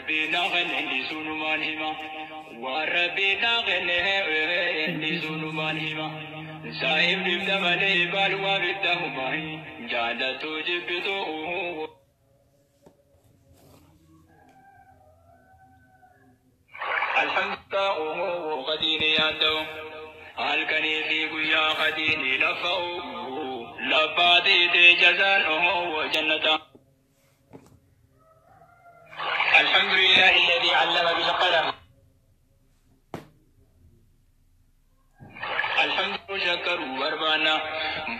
Rabbiin naa kenne dhiisuunumaan hima. Waan Rabbiin naa kenne dhiisuunumaan hima. Saa'ib dhibda malee baal waa bidda humaa jaalattuu jibbituu. Alhamdulillah qadiini yaada'u. Halkanii fi guyyaa qadiini lafa'u. Laffaa jazaan jannata. الحمد لله الذي علم بالقلم. الحمد شكروا بربانا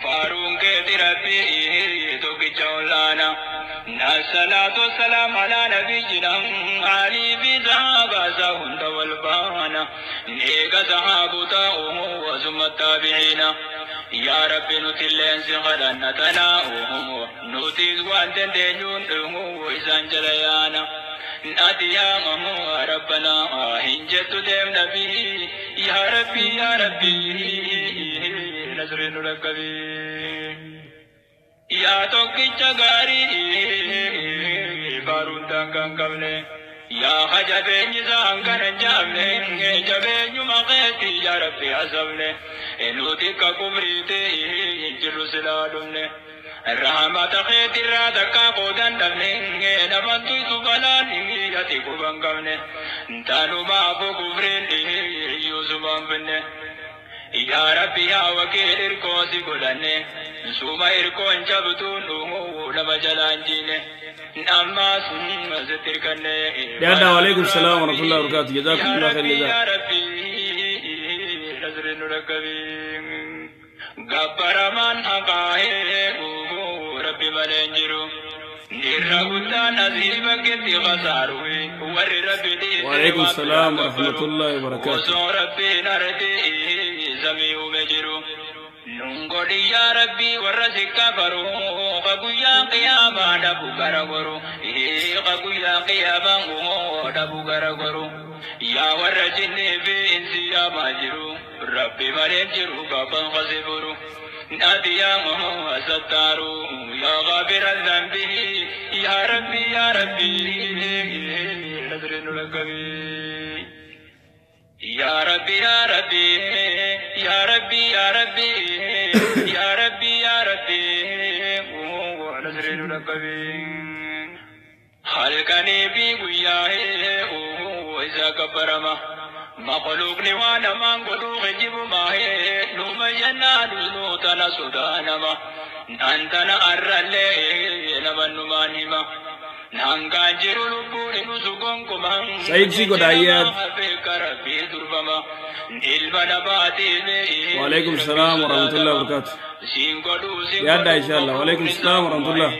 فارون كيت ربي توكي جولانا. الصلاة والسلام على نبينا علي في صحابة سهند والبانا نيك صحابة وثم التابعين. يا ربي نتلين سغلنا تنا نتيز وانتن دينون وإسان جليانا. أتي يا ربنا هنجت ديم نبي يا ربي يا ربي نصر لك يا توكي غاري بارون تانغان قبله يا خجبين زانغان جامله جبين مقيتي يا ربي عزبله نوتي كبريتي جرسلالونه رحمة خيتي رادك قودن دمنه نمتو سبلان ياتي كوبان قبله تانو ما كبرين يوسف بنه يا ربي يا وكيل إركوسي قلنه سوما إركون جبتون لما جلان جينه أما ستركنه. وعليكم السلام ورحمة الله وبركاته. جزاكم الله خير جزاك. يا ربي نصر نركبين غبر من حقاه ربي ملنجرو وعليكم السلام ورحمة الله وبركاته. يا ربي ورزق كفروا قبويا قياما دبو غرغرو قبويا قياما دبو غرغرو يا ورجني في انسي يا ماجرو ربي مرنجرو بابا غزبرو نادي يا محمد ستارو يا غافر الذنب يا ربي يا ربي نذر لك يا ربي يا ربي يا ربي يا ربي يا ربي يا ربي ونذر لك خلقني في وياه وإذا كبرما مخلوقني وانا ما قدو خجب ما هي لما ينال نوتنا سودانما أنتنا أرلي لمن مانما سعيد سي قدايات. وعليكم السلام ورحمة الله وبركاته. يا إن شاء الله. وعليكم السلام ورحمة الله.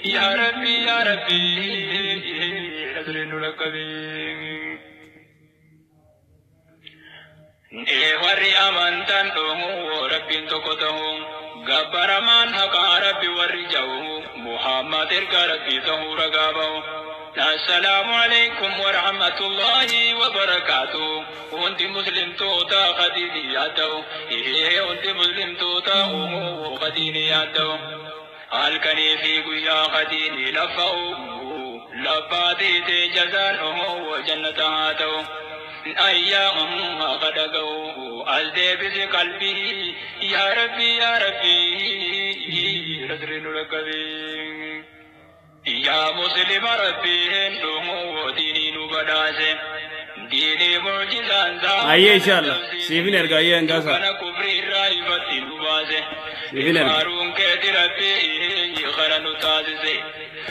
يا ربي يا ربي warri amantan dhumu rabbiin tokko ta'u gabbaramaan haqaa rabbi warri ja'u Muhammad erga rabbii ta'uu ragaa ba'u. Assalaamu alaikum warahmatullahi wabarakaatu. Hundi muslimtoota qadiini yaa ta'u. Hundi muslimtoota qadiini yaa ta'u. Halkanii fi guyyaa qadiini lafa'u. Laffaa teetee jazaan jannata haa ta'u. أيام قد قو أزدي قلبي يا ربي يا ربي نذر لك يا مسلم ربي ديني نبداس ديني معجزان أيه إن شاء الله سيفين أرجع أيه إنجازا أنا كبري رايبة نباس سيفين أرجع هارون كتير ربي خرن تازي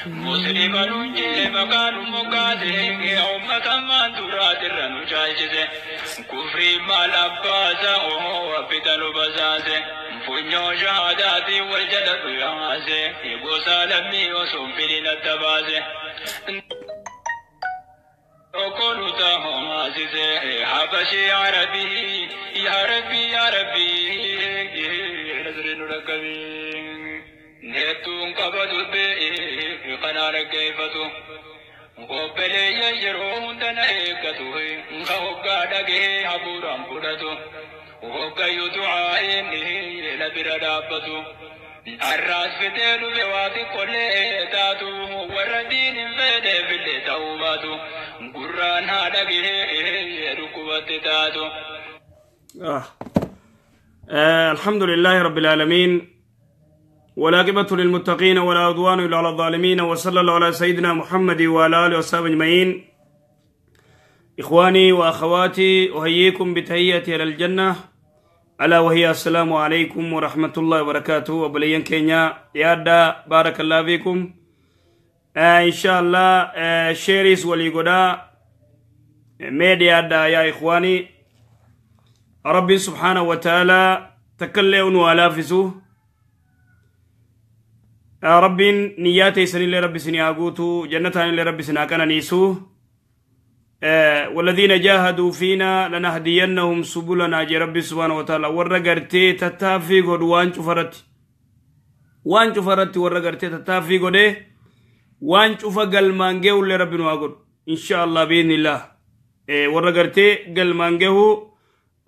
مسلم نجي مكان مقازي أمة ما تراد الرنجاجزي كفري مال أبازا وفتن بزازي فنيو شهاداتي والجدد يازي يقوسا لمي وسنفلين التبازي وكل تهم عزيزي حبشي عربي يا ربي يا ربي نذر لك نتون قبض بي قنار كيفتو قبلي يجرون تنائكتو خوقا دقي حبوران بودتو Hoggayyuu du'aa'iin na bira dhaabbatu. Har'aas fitee dhufe waa xiqqollee taatu warra diin hin fedheefillee ta'uu baatu gurraan haadha gahee dhukkubatti taatu. الحمد لله رب العالمين والعاقبة للمتقين ولا عدوان إلا على الظالمين وصلى الله على سيدنا محمد وعلى آله وصحبه أجمعين. إخواني وأخواتي أحييكم بتحية إلى الجنة ألا وهي السلام عليكم ورحمة الله وبركاته. وبلين كينيا يادا بارك الله فيكم. إن شاء الله شيريس وليقودا ميديا دا يا إخواني. ربي سبحانه وتعالى تكلون ولافسو ربي نياتي سنين لربي سنياغوتو جنتان لربي سناكنا نيسو. والذين جاهدوا فينا لنهدينهم سبلنا جي ربي سبحانه وتعالى. ورغرتي تتافي قد وان شفرتي ورغرتي تتافي قد وان شفقل مانجيو لربي نواقود إن شاء الله بإذن الله. ورغرتي قل مانجيو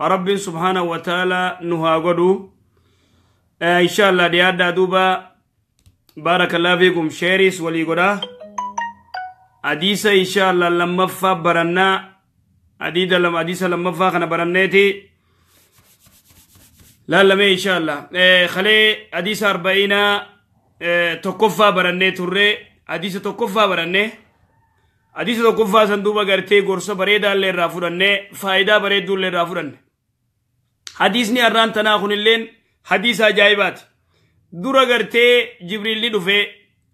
ربي سبحانه وتعالى نها قدو إن شاء الله ديادا دوبا. بارك الله فيكم. شيريس ولي قدا حديث إن شاء الله لما فا برنا حديث لما فا خنا برنيتي لا لما إن شاء الله خلي حديث 40 تكفى برني تري حديث تكفى برني حديث تكفى صندوق غرتي غرسة بريدا اللي رافورني فائدة بريدو اللي رافورني حديثني أران تناخن اللين حديث عجائبات دورا غرتي جبريل لدفه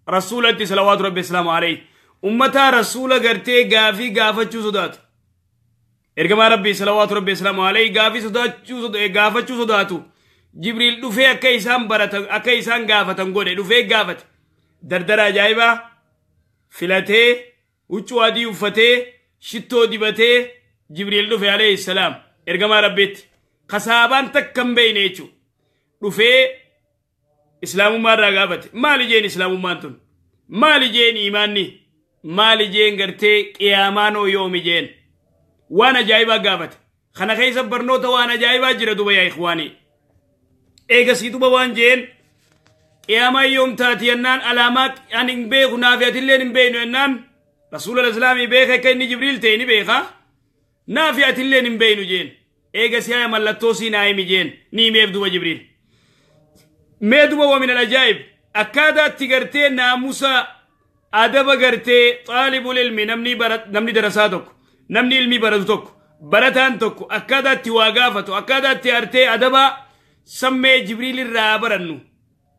رسولتي صلوات ربي السلام عليه أمتا رسول غرتي غافي غافتشو صدات إرجما ربي صلوات ربي السلام عليه غافي غافتشو صداتو جبريل دفه أكيسان برات أكيسان غافتن غوري دفه غافت دردر عجائبة فلته وچوادي وفته شتو دبته جبريل دفه عليه السلام إرجما ربيت خسابان تكم بينيچو دفه إسلام ما راغافت مالي جين إسلام مانتون مالي جين إيماني مالي جين غرتي قيامانو يومي جين وانا جايبا غافت خنا خيس برنوتا وانا جايبا جرى دوبا يا إخواني ايغا سيدوبا وان جين قياما يوم تاتي انان علامات ان بيغ نافيات اللين بينو انان رسول الاسلام بيخ كأني جبريل تيني بيخا نافيات اللين بينو جين ايغا سيا ملتوسي نايمي جين نيمي دوبا جبريل ميدوبا. ومن العجائب اكادا تغرتي ناموسا أدب غرتي طالب العلم نمني درساتك نمني علمي برتك برتان تك أكادا تواقافتو أكادا تأرتي أدب سمي جبريل الرابرنو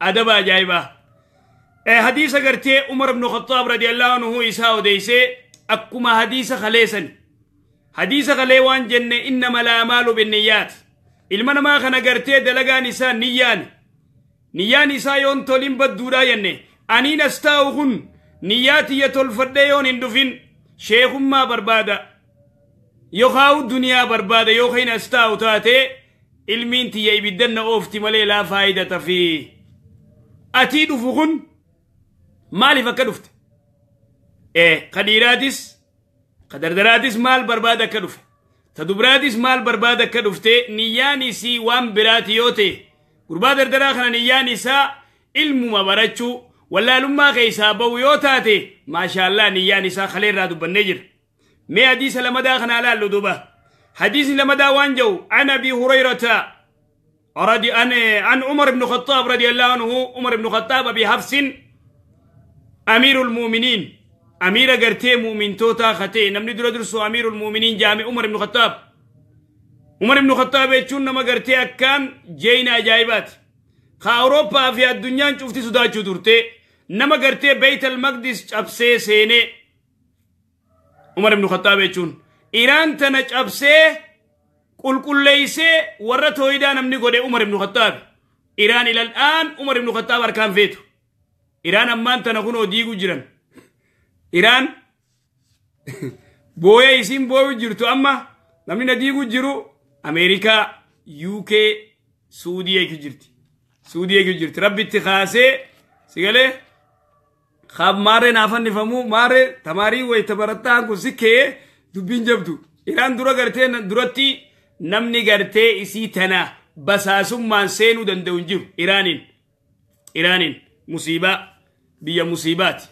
أدب عجائبة. حديث غرتي عمر بن الخطاب رضي الله عنه إساو ديسي أكما حديث خليسن حديث خليوان جنة إنما الأعمال بالنيات إلمنا ما خنا غرتي دلقا نساء نيان نيان إسا يون تولين بدورا ينه أنين أستاوهن نياتي يتولفديون اندفن شيخ ما بربادا يخاو الدنيا بربادا يوخين استاو تاتي علمين تي يبدن اوفتي ملي لا فايدة فيه اتي دفخن مالي فكدفت ايه قديراتس قدردراتس مال بربادا كدف تدبراتس مال بربادا كدفت نياني سي وان براتي يوتي قربا دردراخنا نياني سا علم ما براتشو ولا لما خيسا بويوتاتي ما شاء الله نياني سا خليل رادو بنجر مي حديث لما داخنا لا لدوبا حديث لما دا وانجو عن أبي هريرة رضي عن عمر بن الخطاب رضي الله عنه عمر بن الخطاب أبي حفص أمير المؤمنين أمير قرتي مؤمن توتا ختي نمني درسو أمير المؤمنين جامع عمر بن الخطاب عمر بن الخطاب يتشون نما قرتي أكان جينا جايبات خا أوروبا في الدنيا شفتي سوداچو درتي نما قرتي بيت المقدس أبسي سيني عمر بن الخطاب يتشون إيران تنج أبسي قل قل ليسي ورته إذا نمني قد عمر بن الخطاب إيران إلى الآن عمر بن الخطاب أركان فيتو إيران أمان تنخونو ديغو جيران إيران بويا يسين بويا جيرتو أما نمني نديغو جيرو أمريكا يوكي سعودية كجرتي سعودية كجرتي ربي اتخاسي سيقالي خاب ماري نافن نفهمو ماري تماري ويتبرتان كو سكي دبين جبتو إيران درا غرتين درتي Namni gartee isii tana basaasummaan seenuu danda'u hin jiru. Iraaniin musiibaa, biyya musiibaati,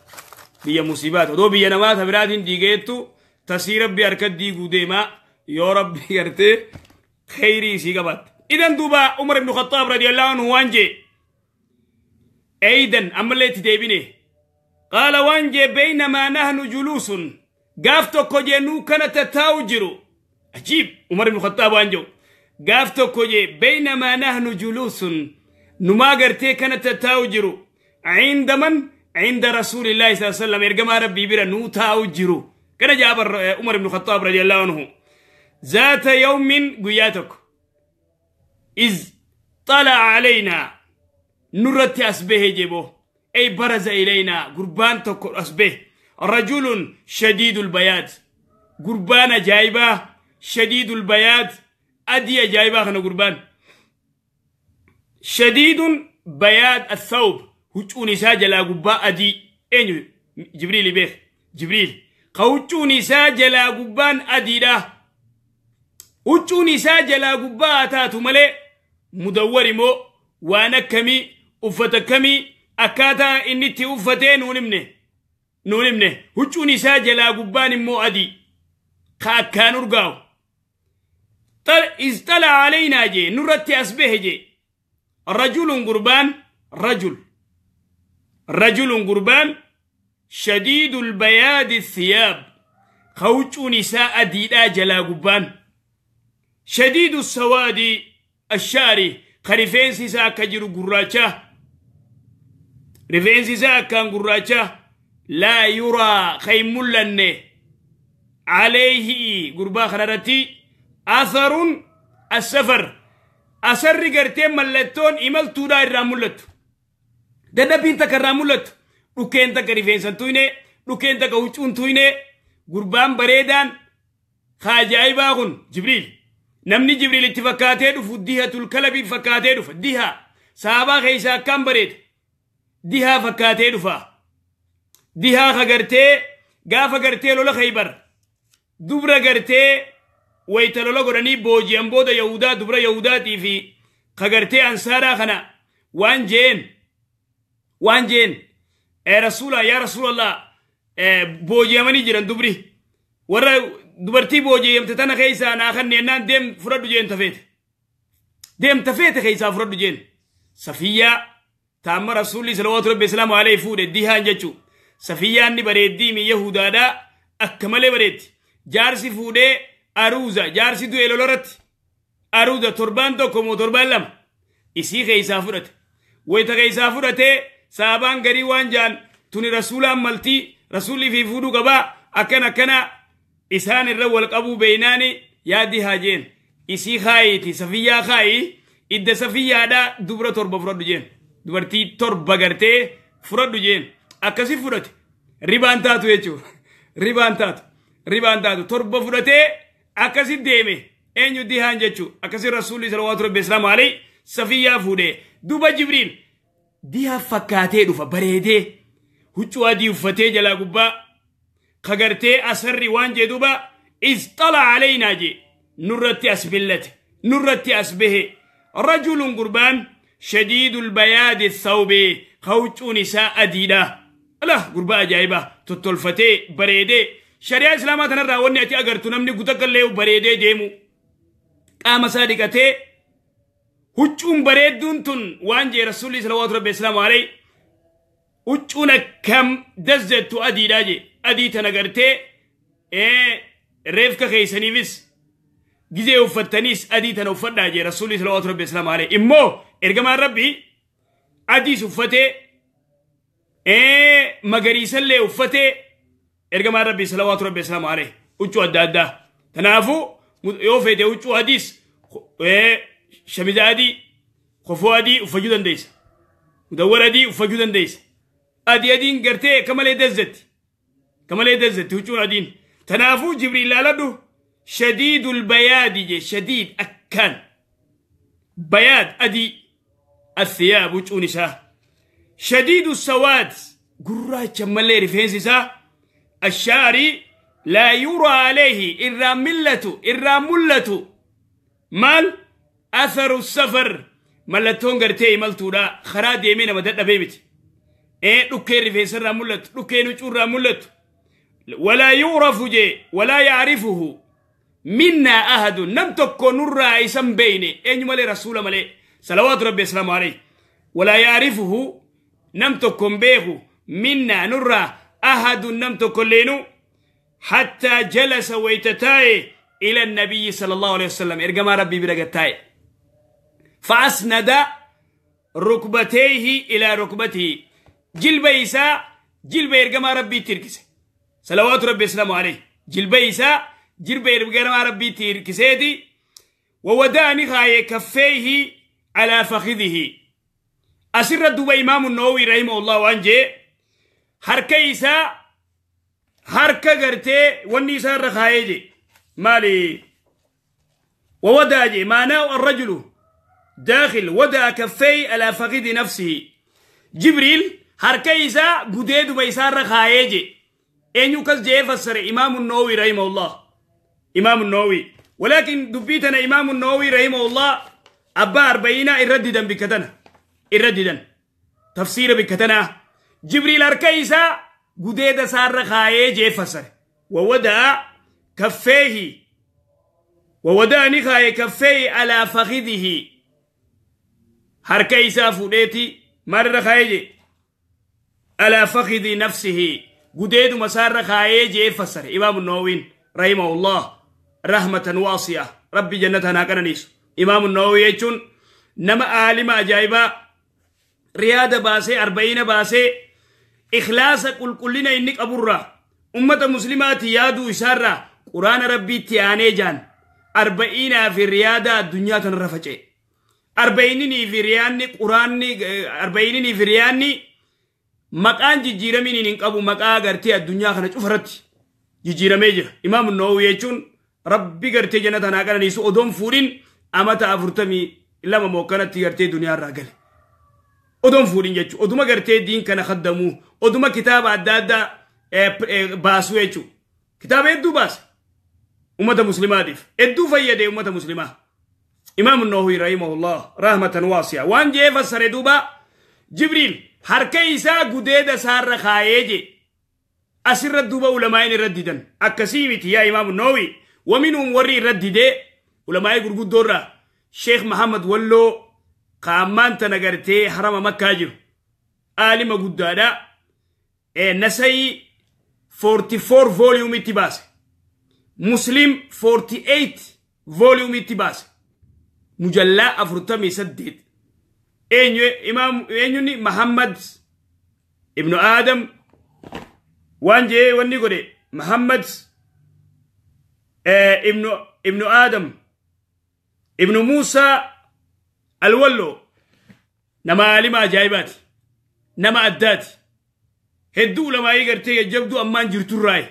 biyya musiibaati. Odoo biyya namaa ta biraatiin diigeettu tasii rabbi harka diiguu deemaa yoo rabbi gartee kheyrii isii qabaatte. Idan duuba Umar ibnu Khattaab radiyallahu anhu waan jee eydan ammallee itti deebine, qaala waan jee: "Baynamaa nahnu juluusun", gaaf tokko jee nuu kana tattaa'u jiru. Ajiib! Umar ibnu Khattaab waan jedhu gaaf tokko jee: "Baynamaa nahnu juluusun", numaa gartee kana tattaa'u jiru, "cinda man? Cinda rasuulillaahi sallallahu alaihi wasallam", ergamaa rabbii bira nuu taa'u jiru. Kana jaa Umar ibnu Khattaab radiyallahu anhu. "Zaata yawmin", guyyaa tokko, "iz xala'a alaynaa", nurratti as bahe jebo, ay baraza ilaynaa, gurbaan tokko as bahe, "rajulun shadiidul bayaad", gurbaan ajaa'ibaa, shadiidul bayaad, adii ajaa'ibaa kana gurbaan, "shadiidun bayaad athawb", huccuun isaa jalaa gubbaa adii. Eenyu? Jibriili beek. Jibriil ka huccuun isaa jalaa gubbaan adiidha. Huccuun isaa jalaa gubbaa haa taatu malee mudawwar immoo waan akkamii, uffata akkamii, akkaataa inni itti uffatee nuun himne. Huccuun isaa jalaa gubbaan immoo adii ka akkaan urgaa'u. "Iz xala'a alaynaa" jee, nurratti as bahe jee, "rajulun", gurbaan, "rajul", "rajulun", gurbaan, "shadiidul bayaadi thiyaab", ka huccuun isaa adiidhaa jalaa gubbaan, "shadiidu sawaadi ashaari", ka rifeensi isaa akka jiru gurraacha, rifeensi isaa akkaan gurraacha, "laa yuraa", ka hin mul'anne, "alayhi", gurbaa kanarratti, "atharun assafar", asarri gartee mallattoon imaltuudhaa irraa mul'attu, dadhabbiin takka irraa mul'attu, dhukkeen takka rifeensan tuyne, dhukkeen takka huccuun tuyne. Gurbaan bareedaan ka ajaa'ibaa kun Jibriil. Namni Jibriil itti fakkaatee dhufu Dihatul Kalabii fakkaatee dhufa. Dihaa saabaa keessa akkaan bareeda, Dihaa fakkaatee dhufa. Dihaa ka gartee gaafa gartee lola Khaybar dubra gartee wayta lola godhanii booji'an booda Yahudaa, dubra Yahudaatii fi ka gartee Ansaaraa kana waan jeen rasuula, yaa rasuulallah, booji'amanii jiran dubri, warra dubartii booji'amte tana keessaa naa kanne jennaan, deem fudhadhu jeen, tafeete, deem tafeete keessaa fudhadhu jeen. Safiyyaa taamma rasuulli salawaatu rabbi islaamu alayhi fuudhe Dihaan jechuu. Safiyyaan ni bareeddii mi Yahudaadhaa, akka malee bareeddi. Jaarsi fuudhee aruuza, jaarsi du'e lolorratti aruuza torbaan 1 moo torbaan 2 isii keessaa fudhate. Wayita keessaa fudhatee saabaan garii waan jaan: tuni rasuulaan maltii, rasuulli fi fuudhuu qabaa, akkana akkana. Isaan irra wal qabuu beeynaani, yaaddi haa jeen, isii kaayiiti, Safiyyaa kaayi, idda Safiyyaadhaa dubra 7 fudhadhu jeen, dubartii 7 gartee fudhadhu jeen. Akkasi fudhate. Ribaan taatu jechuudha, ribaan taatu, ribaan taatu. 7 fudhatee akkasi deeme. Eenyu? Dihaan jechuu. Akkasi rasuulli salawaatu rabbi islaamu alayhi Safiyyaa fuudhee. Duba Jibriil Dihaa fakkaatee dhufa, bareedee, huccuu adii uffatee jalaa gubbaa kagartee asarri waan jee. Duba "iz xala'a alaynaa" jee, nurratti as billate, nurratti as bahe, "rajulun", gurbaan, "shadiidul bayaadi thawbe", ka huccuun isaa adiidha. Ala gurbaa ajaa'ibaa tottolfatee bareedee. Shari'aa islaamaa tanarraa wanni ati agartu, namni gutakkallee bareedee deemu, qaama isaa dhiqatee, huccuun bareedduun tun waan jee rasuulli salawaatu rabbi islaamu alayhi, huccuun akkam dazzettu adiidha jee. Adii tana gartee reefka keeysaniifis gizee uffattaniis adii tana uffadhaa jee rasuulli salawaatu rabbi islaamu alayhi. Immoo ergamaan rabbii adiis uffatee, magariisallee uffatee, ergamaan rabbii salawaatu rabbi islaamu alayhi huccuu adda addaa. Kanaafuu yoo feete huccuu adiis, shamiza adii, kofoo adii uffachuu dandeessa, mudawwara adii uffachuu dandeessa. Adii adiin gartee akka malee dazzetti, akka malee dazzetti huccuun adiin. Tanaafuu Jibriil laaladhu, "shadiidul bayaadi" je, shadiid akkaan, "bayaad" adii, "athiyaab" huccuun isaa, "shadiidu sawaad" gurraacha malee rifeensi isaa, "ashaarii", "laa yuraa alayhi" irraa millatu, irraa mul'atu. Maal atharu safar mallattoon gartee imaltuudha karaa deemee nama dadhabee miti. Dhukkeen rifeensarraa mul'attu, dhukkeen huccuurraa mul'attu. Walaa yu'rafu jee walaa yacrifuhu minnaa ahadun nam tokko nurraa isan beeyne eenyu malee rasuula malee salawaatu rabbi asalaamu alayhi. Walaa yacrifuhu nam tokko hin beeku minnaa nurraa ahadun nam tokko leenu hattaa jalasa wayta taa'e ila nabiyyi sallallahu alayhi wasallam ergamaa rabbii bira gad taa'e. فأسند ركبتيه إلى ركبته جلب إيسا جلب إرقما ربي تركسه صلوات ربي السلام عليه جلب إيسا جلب إرقما ربي تركسيتي ووداني خاي كفيه على فخذه. أسر الدوبة إمام النووي رحمه الله وانجي حركة إيسا حركة قرتي والنيسا رخايجي مالي ووداجي معناه الرجل داخل ودع كفي على فخذ نفسه. جبريل هركيسا قديد بيسار رخايجي إن يكس جي فسر إمام النووي رحمه الله إمام النووي. ولكن دبيتنا إمام النووي رحمه الله أبا أربعين إرددا بكتنا إرددا تفسير بكتنا جبريل هركيسا قديد سار رخايجي فسر وودع كفيه وودع نخاي كفيه على فخذه harka isaa fuudheeti maalirra kaayee jee alaa fakhidhi nafsihi gudeeduma isaarra kaayee jee fassare imaamu nawawiin rahimahullah rahmatan waasi'a rabbi jannata naa qananiisu. Imaamu nawawi jechuun nama aalima ajaa'ibaa riyaada baasee arba'iina baasee ikhlaasa qulqullina inni qaburraa ummata muslimaati yaaduu isaarraa quraana rabbiitti aanee jaan arba'iinaa fi riyaada addunyaa tanarra faca'e. Arba'inii fi riyaanni quraanni arba'inii fi riyaanni maqaan jijjiiramiin hin qabu maqaa gartee addunyaa kana cufarratti jijjiiramee jira. Imaamu Nawawi jechuun rabbi gartee jannata naa qananiisu odoon fuudhin amata 42 mookkanatti gartee duniyaa irraa gale. Odoon fuudhin jechuudha. Oduma gartee diin kana kaddamuu oduma kitaaba adda addaa baasuu jechuudha. Kitaaba hedduu baase ummata muslimaatiif hedduu fayyade ummata muslimaa. إمام النووي رحمه الله رحمة واسعة وان جي فسر دوبا جبريل حركة إيسا قديد سار خايجي أسر الدوبا علماء رددا أكسيمتي يا إمام النووي. ومنهم وري ردده علماء قرقود دورة شيخ محمد ولو قامان تنقرتي حرم مكة جر عالم قدادا نسي 44 volume اتباس مسلم 48 volume اتباس مجلة 48. إمام إنيوني محمد ابن آدم وانجي وني قولي محمد ابن آدم ابن موسى الولو نما عالم جايبات نما أدات هدو لما يقرتي يجبدو أمان جرتو الراي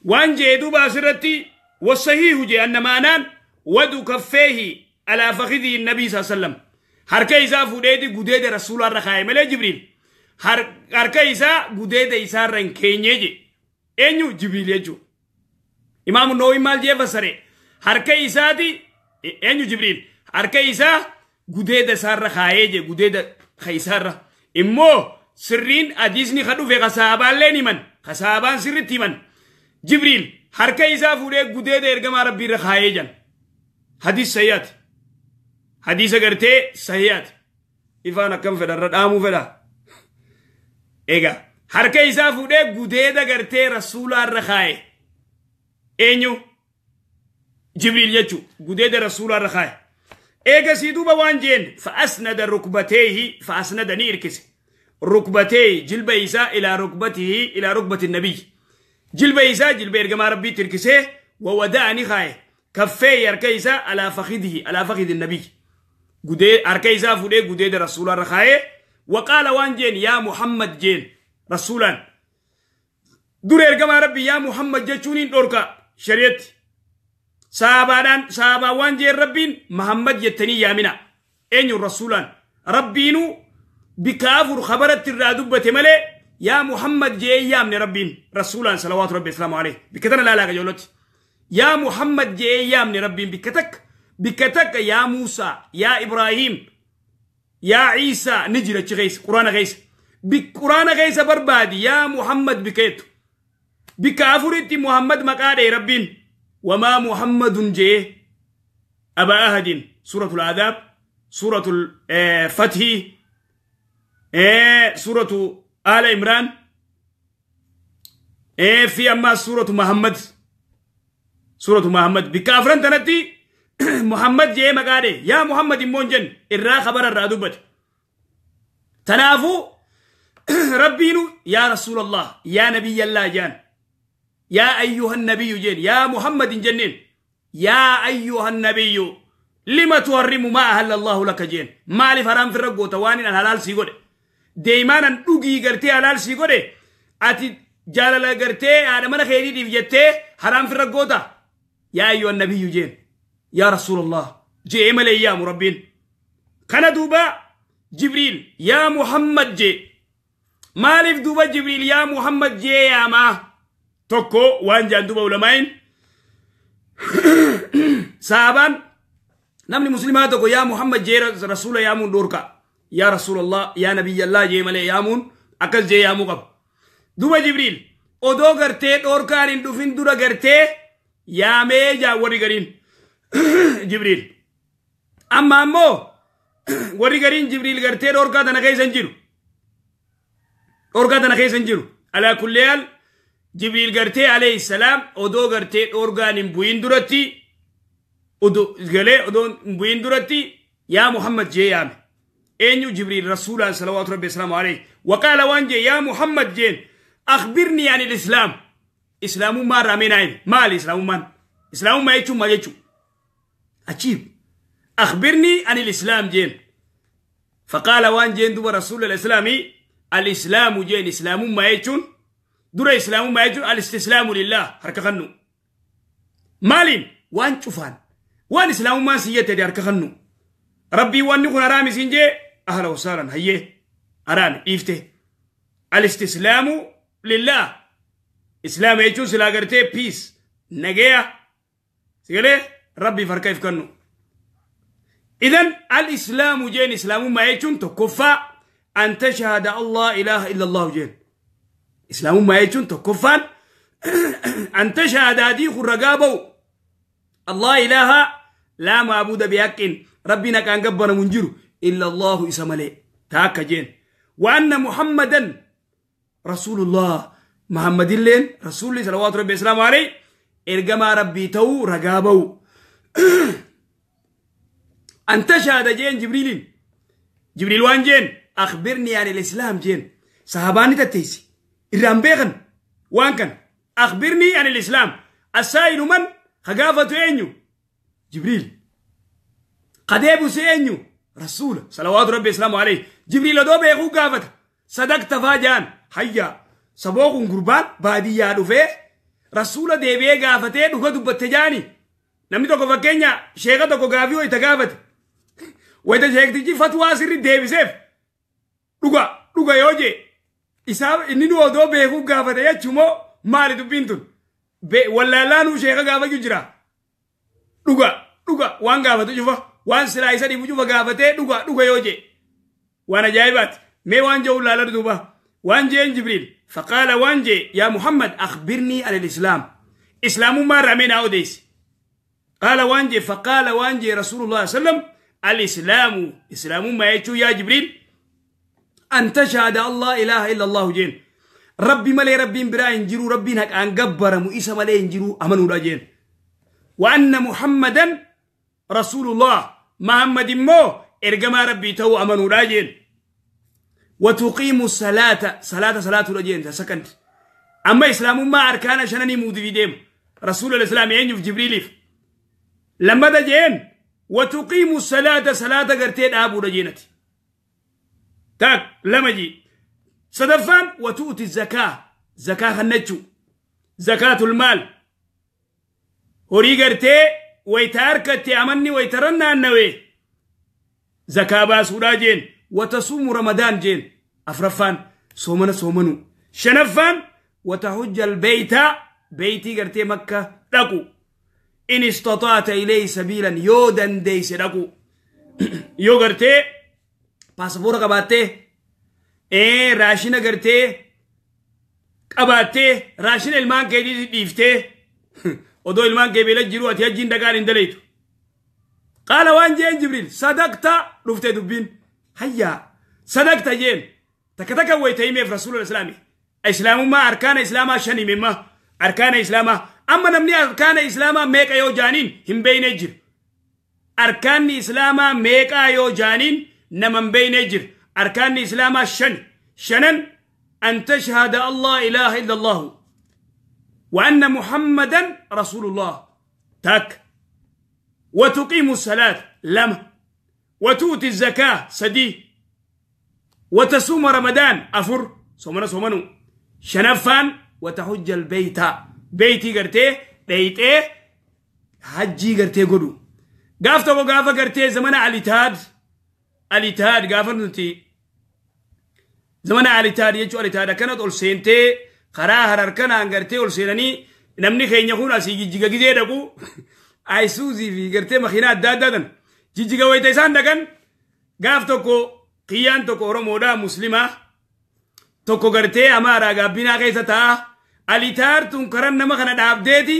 وانجي دوبا سرتي. والصحيح جي أن معنان ودو كفيه على فخذه النبي صلى الله عليه وسلم حركة إساء فوديتي قديد رسول الله رخاي ملي جبريل حركة إساء قديد إساء رنكينيجي إنيو جبريل يجو. إمام النووي مال جي فسره حركة إساء دي إنيو جبريل حركة إساء قديد إساء رخاي قديد خيسار إمو سرين أديسني خدو في خسابان ليني من خسابان سرتي من جبريل حركة إساء فوديت قديد إرقام ربي رخاي جن حديث سيئات حديث قرتي صحيحات إفانا كم فدا ردامو فدا إيغا حركة إسا فودي قديدة قرتي رسول الرخاي إنيو جبريل يجو قديدة رسول الرخاي إيغا سيدوبا وانجين فأسند ركبتيه فأسند نيركس ركبتيه جلب إسا إلى ركبته إلى ركبة النبي جلب إسا جلب إرقما ربي تركسه وودعني خاي كفي أركيسا على فخذه على فخذ النبي قدي أركيسا فودي قديد رسول الرخاي وقال وانجين يا محمد جين رسولا دور إرقما ربي يا محمد جتشونين دوركا شريت سابادان سابا وانجين ربين محمد يتني يامنا إنيو رسولا ربينو بكافر خبرت الرادوبة ملي يا محمد جي يامن ربين رسولا صلوات ربي السلام عليه بكتنا لا لا جولت يا محمد جي يامن ربين بكتك Bikka takka yaa Muusaa, yaa Ibraahim, yaa Ciisaa ni jira achi keessa, quraana keessa. Quraana keessa barbaadi yaa Muhammad bikkeetu. Bikka afuritti Muhammad maqaa dhee Rabbiin. Wamaa Muhammadun jee abaa ahadin, suuratul Adaab, suuratul Fathii, suuratu Aala Imraan, fi ammaas suuratu Muhammad. Suuratu Muhammad bikka afran tanatti Muhammad jee maqaa dhee. Yaa Muhammad immoo hin jenne, irraa khabara irraa dubbate. Tanaafuu Rabbiinu yaa Rasuulallah, yaa Nabiyyallah jaan, yaa ayyuhan nabiyyu jeen, yaa Muhammad hin jenneen. Yaa ayyuhan nabiyyu lima tuharrimu maa ahalla Allahu laka jeen. Maaliif haraam firra goota waan hin halaal sii godhe? Deemaanan dhugii gartee halaal sii godhe, ati jaalala gartee haadha mana keetiitiif jettee haraam firra goota? Yaa ayyuhan nabiyyu jeen, yaa Rasuulallah jee malee yaamu Rabbiin. Kana duuba Jibriil yaa Muhammad jee. Maaliif duuba Jibriil yaa Muhammad jee yaamaa? Tokko waan jaan duuba ulamaayin sahabaan, namni muslimaa tokko yaa Muhammad jee rasuula yaamuun dhorka. Yaa Rasuulallah, yaa Nabiyyallah jee malee yaamuun, akkas jee yaamuu qaba. Duuba Jibriil odoo gartee dhorkaan hin dhufin dura gartee yaamee jaa warri gariin Jibriil. Amma ammoo warri gariin Jibriil gartee dhorkaa tana keessa hin jiru. Dhorkaa tana keessa hin jiru. Alaa kulli haal Jibriil gartee alayhi salaam odoo gartee dhorkaan hin bu'in duratti, odoo galee odoo hin bu'in duratti yaa Muhammad jee yaame. Eenyu? Jibriil rasuulaan salawaatu rabbi salaamu alayhi. Waqaala waan jee, yaa Muhammad jeen, akhbirnii ani islaam. Islaamummaa irraa mee naa himi. Maali islaamummaan? Islaamummaa jechuun maal jechuu? Achiib. Akhbirnii ani islaam jeen. Faqaala waan jeen duba rasuula islaamii, al-islaamu jeen, islaamummaa jechuun dura, islaamummaa jechuun al-istislaamu lillah, harka kannu. Maaliin? Waan cufaan. Waan islaamummaan si jette harka kannu. Rabbii wanni kun haraami siin jee, ahla wasaalan, hayyee, haraami dhiifte. Al-istislaamu lillah. Islaama jechuun silaa gartee peace, nageya, sigalee Rabbiif harka if kannu. Idan al-islaamu jeen, islaamummaa jechuun tokkoffaa an tashhada Allah ilaaha illa Allah jeen. Islaamummaa jechuun tokkoffaan an tashhadaadii kun ragaa ba'u Allah ilaaha, laa maabuda bihaqqin, Rabbiin haqaan gabbaramu hin jiru, illa Allahu, isa malee, taakka jeen. Wa anna Muhammadan Rasuulullah, Muhammadilleen Rasuulli salawaatu rabbi islaamu alayhi ergamaa Rabbii ta'uu ragaa ba'u. An tashhada jeen Jibriiliin. Jibriil waan jeen, akhbirnii ani lislaam jeen. Sahabaanni tatteessi irraan beekan waan kan. Akhbirnii ani lislaam. Assaa'ilu man? Ka gaafatu eenyu? Jibriil. Ka deebisu eenyu? Rasuula salawaatu rabbi islaamu alayhi. Jibriil odoo beekuu gaafata. Sadaqta faa jaan. Hayya, saboo kun gurbaan baadiyyaa dhufee rasuula deebi'ee gaafatee dhuga dubbatte jaani. Namni tokko fakkeenya sheeka tokko gaafii wayita gaafate, wayita sheektichi fatwaa sirri deebiseef, dhuga dhuga yoo jee, isaa inni nu odoo beekuu gaafate jechuumoo maali dubbiin tun? Wallaalaanuu sheeka gaafachuu jira. Dhuga dhuga waan gaafatu cufa, waan silaa isa dhibu cufa gaafatee dhuga dhuga yoo jee, waan ajaa'ibaati. Mee waan jedhu laaladu. Duuba waan jeen Jibriil, faqaala waan jee, yaa Muhammad, akhbirnii an alislaam, islaamummaa irraa mee naa odeessi. Qaala waan jee, faqaala waan jee Rasuulullah sallam, alislaamu, islaamummaa jechuu yaa Jibriil, an tashhada Allah ilaaha illa Allahu jeen, Rabbi malee Rabbiin biraa hin jiru, Rabbiin haqaan gabbaramu isa malee hin jiru amanuudha jeen. Wa anna Muhammadan Rasuulullah, Muhammad immoo ergamaa Rabbii ta'uu amanuudha jeen. وتقيم الصلاة، صلاة صلاة رجين سكنت. أما إسلام ما أركان شنني مودي ديم رسول الإسلام ينجف جبريل لما دجين. وتقيم الصلاة، صلاة قرتين أبو رجينتي تاك لما جي صدفان. وتؤتي الزكاة، زكاة خنجو، زكاة المال، horii gartee wayita harkatti amanni wayitaran naannawee zakaa baasuudhaa jeen. وتصوم رمضان jeen. Afraffaan soomana soomanu. Shanaffaan وتحج البيت, beeytii gartee Makka dhaqu. In istataata ilayhi sabiilan yoo dandeeyse dhaqu yoo gartee paasapoora qabaattee raashina gartee qabaattee raashina ilmaan keetii dhiiftee odoo ilmaan kee beela jiru ati hajjiin dhagaan hin dalaytu. Qaala waan jeen Jibriil sadaqta dhufte dubbiin hayyaa sadaqta jeen takka takka wayita himeef rasuula islaami islaamummaa arkaana islaamaa shan himemma arkaana islaamaa amma namni arkaana islaamaa meeqa yoo jaaniin hin beeyne jira. Arkaanni islaamaa meeqaa yoo jaaniin nama hin beeyne jira. Arkaanni islaamaa shan shanan an tashhada allah ilaaha illa allahu wa anna muhammadan rasuulullah tak wa tuqiimu salaat 2 wa tuuti zakaa 3 wa tasuuma ramadaan 4 soomana soomanu shanaffaan wa tahujja albayta beeytii gartee dheeyxee hajjii gartee godhu. Gaaf tokko gaafa gartee zamana Alitaad gaafa nuti zamana Alitaad jechuun Alitaad akkanatti ol seentee karaa Harar kanaan gartee ol seenanii namni keenya kun asii jijjiga gizee dhaqu Ayisuuzii fi gartee makiinaa adda addaa tan jijjiga wayita isaan dhaqan gaaf tokko kiyyaan tokko Oromoodhaa Muslimaa tokko gartee Amaaraa gaabbinaa keessa taa'a. Alitaar tun karan nama kana dhaabdeeti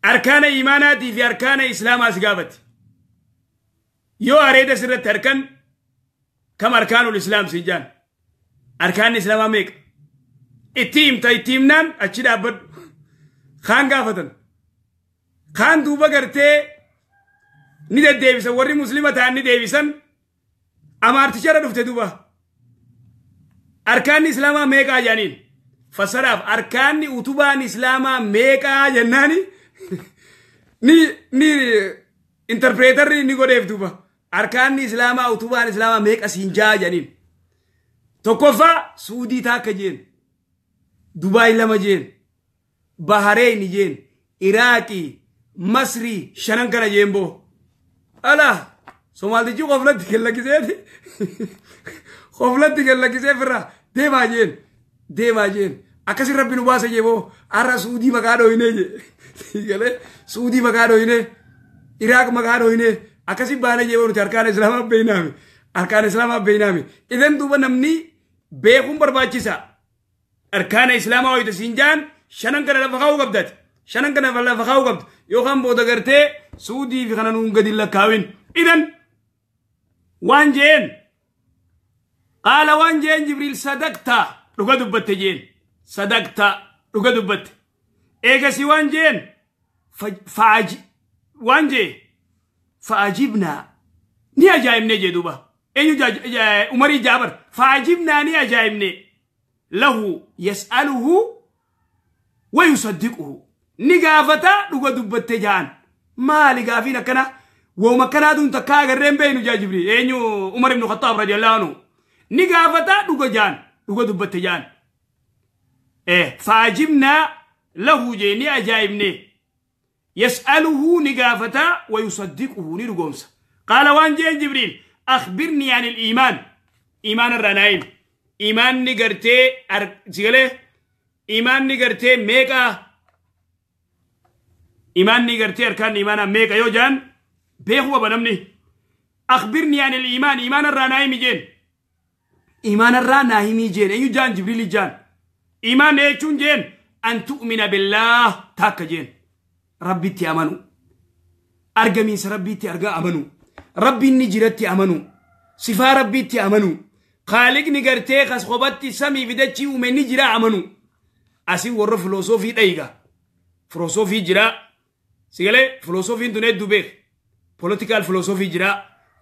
arkaana imaanaatii fi arkaana islaamaa si gaafatti. Yoo areeda sirratti harkan kam arkaanul islaam si jaan arkaanni islaamaa meeqa itti himta itti himnaan achi dhaabbadhu kaan gaafatan kaan duuba gartee ni deddeebisan warri muslima ta'an ni deebisan amaarticharra dhufte duuba arkaanni islaamaa meeqaa jaaniin fasaraaf arkaanni utubaan islaamaa meeqaa jennaani ni interpreetarri ni godheef duuba arkaanni islaamaa utubaan islaamaa meeqa siin jaa janiin tokkoffaa Suudii taakka jeen Dubaay 2 jeen Bahareen jeen Iraaqii Masrii shanan kana jeen boo ala Somaaltichi qoflatti gallakkiseeti qoflatti gallakkisee firraa deemaa jeen deemaa jeen akkasin rabbi nu baasa jee boo har'a Suudii maqaa dhooyinee jee galee Suudii maqaa dhooyinee Iraaq maqaa dhooyinee akkasin baana jee boo nuti arkaana islaamaa beeynaami arkaana islaamaa beeynaami idan duuba namni beekuun barbaachisa arkaana islaamaa wayita siin jaan shanan kana lafa kaa'uu qabdati shanan kana lafa kaa'uu qabda yookaan booda gartee Suudii fi kana nuun gadi lakkaawin idan waan jeen qaala waan jeen Jibriil sadaqta dhuga dubbatte jeen sadaqta dhuga dubbatte eegasi waan jeen waan jee fa'ajibnaa ni ajaa'ibne jee duuba eenyu Umarii Jaabar fa'ajibnaa ni ajaa'ibne lahu yas'aluhu wa yusaddiquhu ni gaafata dhuga dubbatte jaan maali gaafiin akkana wooma akkanaatuun takkaa agarreen beeynu jaa Jibriil eenyu Umar ibnu Khattaab radiyallahu anhu ni gaafata dhuga jaan dhuga dubbatte jaan fa'ajibnaa lahu jee ni ajaa'ibne yas'aluhu ni gaafata wa yusaddiquhu ni dhugoomsa qaala waan jeen Jibriil akhbirnii an il-iimaan iimaan irraa naa himi iimaanni gartee sigalee iimaanni gartee meeqaa iimaanni gartee arkaan iimaanaa meeqa yoo jaan beekuu qaba namni akhbirnii an il-iimaan iimaan irraa naa himi jeen iimaan irraa naa himi jeen eenyu jaan Jibriili jaan iimaan jechuun jeen an tu'mina billaah takka jeen rabbitti amanu argamiinsa rabbiitti argaa amanu rabbiin ni jiratti amanu sifaa rabbiitti amanu Khaaliqni gartee kas qobatti samii fidachii uume ni jira amanu asii warra filosoofii dhayiga filosoofii jira sigalee filosoofiin tun hedduu beek political filosoofii jira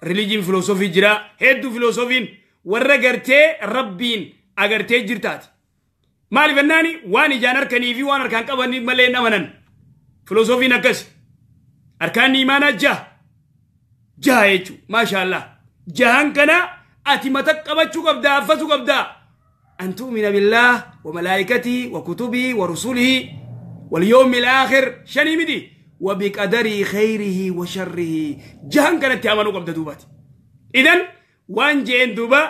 religion filosoofii jira hedduu filosoofiin warra gartee rabbiin agartee jirtaati maaliif jennaani waan ijaan harkanii fi waan harkaan qabanii malee hin amanan filosoofiin akkas harkaan imaanaa jaha jaha jechuun maashaallah jahan kana ati mata qabachuu qabdaa affasuu qabdaa an tu'mina billaah wa malaa'ikatii wa kutubii wa rusulihi wal yawmil aakhir shanii miti wa biqadarii khayrihi wa sharrihi jahan kanatti amanuu qabda duubaati idan waan jeen duuba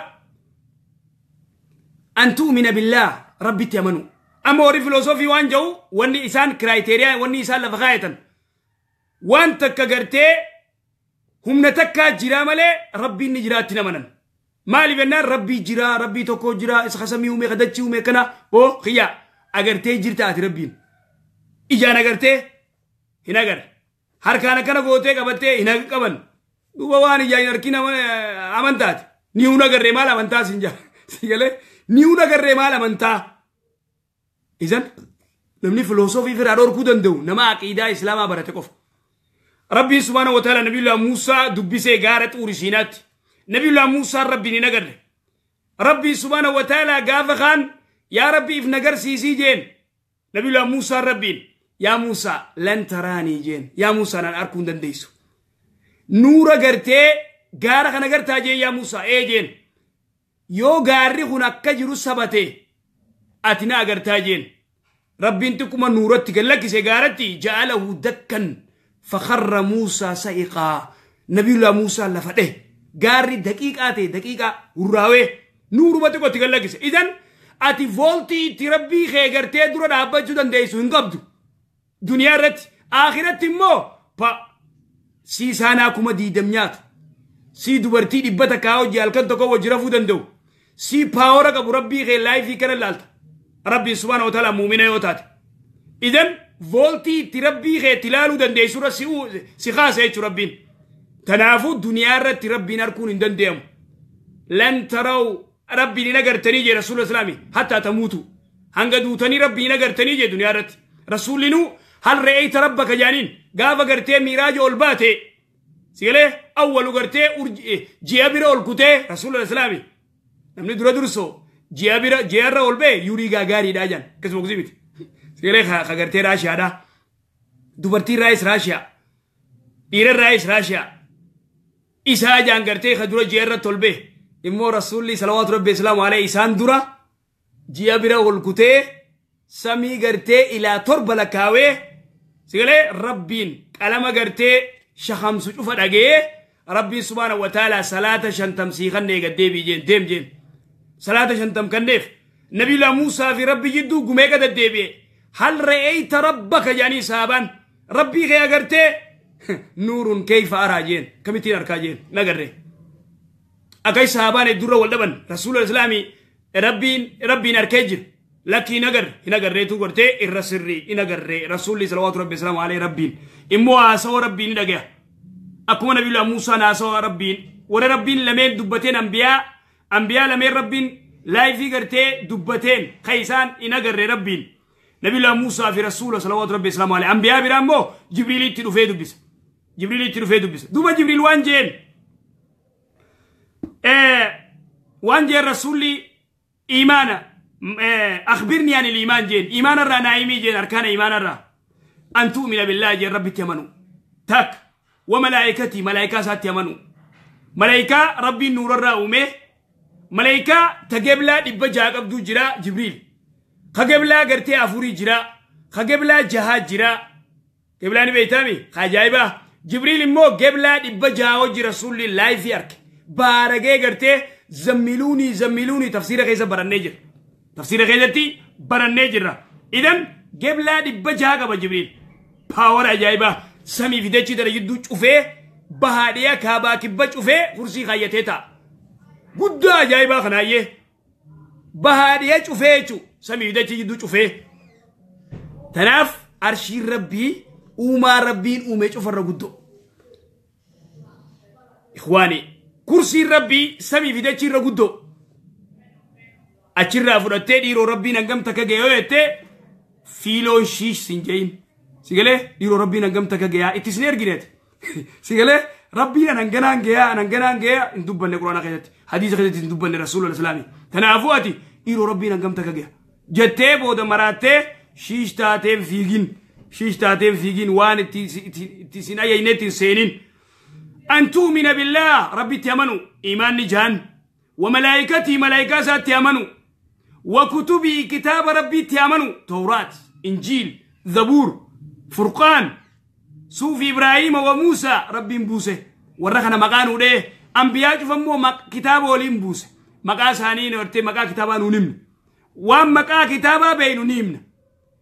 an tu'mina billaah rabbitti amanuu amma warri filosoofii waan jedhu wanni isaan kiraayiteriyaa wanni isaan lafa kaayatan Waan takka gartee humna takkaa jiraa malee rabbiin ni jiraatti namanan. Maaliif jennaan rabbii jiraa, rabbii tokko jiraa, isa samii uume, kadachii uume kana oo xiyyaa agartee jirta ati rabbiin. Ijaan agartee hin agarre. Harkaan akkana gootee qabattee hin qaban. Duuba waan ijaan hin arkin amantaati. Ni hun agarree maal amantaa siin jaa. Si galee ni hun agarree maal amantaa. Izan namni filosoofii firaa dhorkuu danda'u nama aqiidaa islaamaa barate qofa. Rabbiin subhaanahu wa ta'ala Nabiyullah Muusaa dubbisee gaara Xuuri Siinaatti. Nabiyullah Muusaan rabbiin hin agarre. Rabbiin subhaanahu wa ta'ala gaafa kaan yaa Rabbi if nagarsiisii jeen. Nabiyullah Muusaan rabbiin yaa Muusaa lan taraanii jeen. Yaa Muusaa naan arkuu hin dandeessu. Nuura gartee gaara kana gartaa jeen yaa Muusaa ee jeen. Yoo gaarri kun akka jiru sabate ati na agartaa jeen. Rabbiin xiqquma nuuratti gad lakkise gaaratti ja'alahu dakkan fakharra Muusaa sa'iqaa. Nabiyullah Muusaa lafa dhee. Gaarri daqiiqaa ta'e daqiiqaa hurraawee nuuruma xiqqootti gad lakkise. Idan ati vooltii itti rabbii kee gartee dura dhaabbachuu dandeessu hin qabdu. Duniyaa irratti akhiratti immoo pa sii saanaa 20,000 nyaatu. Sii dubartii 100 hojii halkan tokko wajji rafuu danda'u. Sii paawara qabu rabbii kee laayifii kana laalta. Rabbiin subhaanahu wa ta'ala muumina yoo taate. Idan vooltii itti rabbii kee itti ilaaluu dandeessu irra si kaasa jechuudha rabbiin. Kanaafuu duniyaa irratti rabbiin arguun hin danda'amu. Lan taraw rabbiin hin agartanii jee rasuula islaamii hattaa tamuutu. Hanga duutanii rabbiin hin agartanii jee duniyaa irratti. Rasuullinuu hal re'eeyta rabbaka jaaniin gaafa gartee miiraaja ol baate sigalee awwalu gartee ji'a bira ol kutee rasuula islaamii. Namni dura dursoo ji'a bira ji'arra ol ba'e yuurii gaagaariidhaa jaan akkasuma kusii miti. Sigalee ka gartee Raashiyaadhaa. Dubartiin raayis Raashiyaa. Dhiirri raayis Raashiyaa. Isaa jaan gartee ka dura ji'a irratti ol ba'e immoo rasuulli salawaatu rabbi islaamu alayhi isaan dura ji'a bira ol kutee samii gartee ilaa 7 lakkaawee sigalee rabbiin qalama gartee shahamsu cufa dhagee rabbiin subhaanahu wa ta'ala salaata 50 sii kannee gad deebii jeen deem jeen. Salaata 50 kanneef Nabiyullah Muusaa fi rabbi jidduu gumee gad deebi'e. Hal re'eeyta rabbaka jaanii saabaan rabbii kee agartee nuurun kayfa araa jeen kamittiin arkaa jeen nagarree. Akka saabaan dura wal dhaban rasuula islaamii rabbiin arkee jira. Lakkii hin agarre hin agarreetu gartee irra sirrii hin agarree rasuulli salawaatu rabbi islaamu alayhi rabbiin immoo haasawa rabbiin ni dhagaya. Akkuma Nabiyullah Muusaan haasawa rabbiin warra rabbiin lameen dubbateen ambiyaa lameen rabbiin laayifii gartee dubbateen kan isaan hin agarre rabbiin. Nabiyullah Muusaa fi rasuula salawaatu rabbi islaamu alayhi ambiyaa biraa immoo Jibriilitti dhufee dubbisa. Jibriilitti dhufee dubbisa. Duuba Jibriil waan jeen rasuulli iimaana أخبرني عن الإيمان جين إيمان الرا نايمي جين أركان إيمان الرا أن تؤمن بالله جين ربي تيمنو تك وملائكتي ملائكة سات تيمنو ملائكة ربي نور الرا أمه ملائكة تقبلا دبجا قبدو جرا جبريل خقبلا قرتي أفوري جرا خقبلا جهاد جرا قبلا نبيتامي خجايبة جبريل مو قبلا دبجا وجه رسول الله في أرك بارجع قرتي زميلوني زميلوني تفسير كيسة برنيجر تفسير غيرتي برنيجر إذن قبلا دبجا قبل جبريل باور عجيبة سمي في دتشي ترى يدو شوفه بهادية كابا كبة شوفه كرسي خياتها قد عجيبة خنايه بهادية شوفه شو سمي في دتشي يدو شوفه تناف أرشي ربي وما ربين وما شوف الرجودو إخواني كرسي ربي سمي في دتشي الرجودو Achirraa fudhattee dhiiroo rabbiin hangam takka ga'e yoo jette fiiloon shiish siin jeyin. Sigalee dhiiroo rabbiin hangam takka ga'aa itti sin ergineeti. Sigalee rabbiin hanganaan ga'aa hanganaan ga'aa hin dubbanne quraana keessatti hadiisa keessatti hin dubbanne rasuula islaamii. Kanaafuu ati dhiiroo rabbiin hangam takka ga'aa jettee booda maraattee shiish taateen fiigin shiish taateen fiigin waan itti sin ayyayneetti hin seenin. An tu'mina billaah rabbitti amanu iimaanni jahan وملائكتي ملائكة ساتي أمنوا وكتبي كتاب ربي تيامنوا توراة إنجيل زبور فرقان صوف إبراهيم وموسى ربي مبوسه ورخنا مقانو ده أنبياء فمو كتاب ولين بوسه مقا سانين ورتي مقا كتابا نونم وام مقا كتابا بينو نيمنا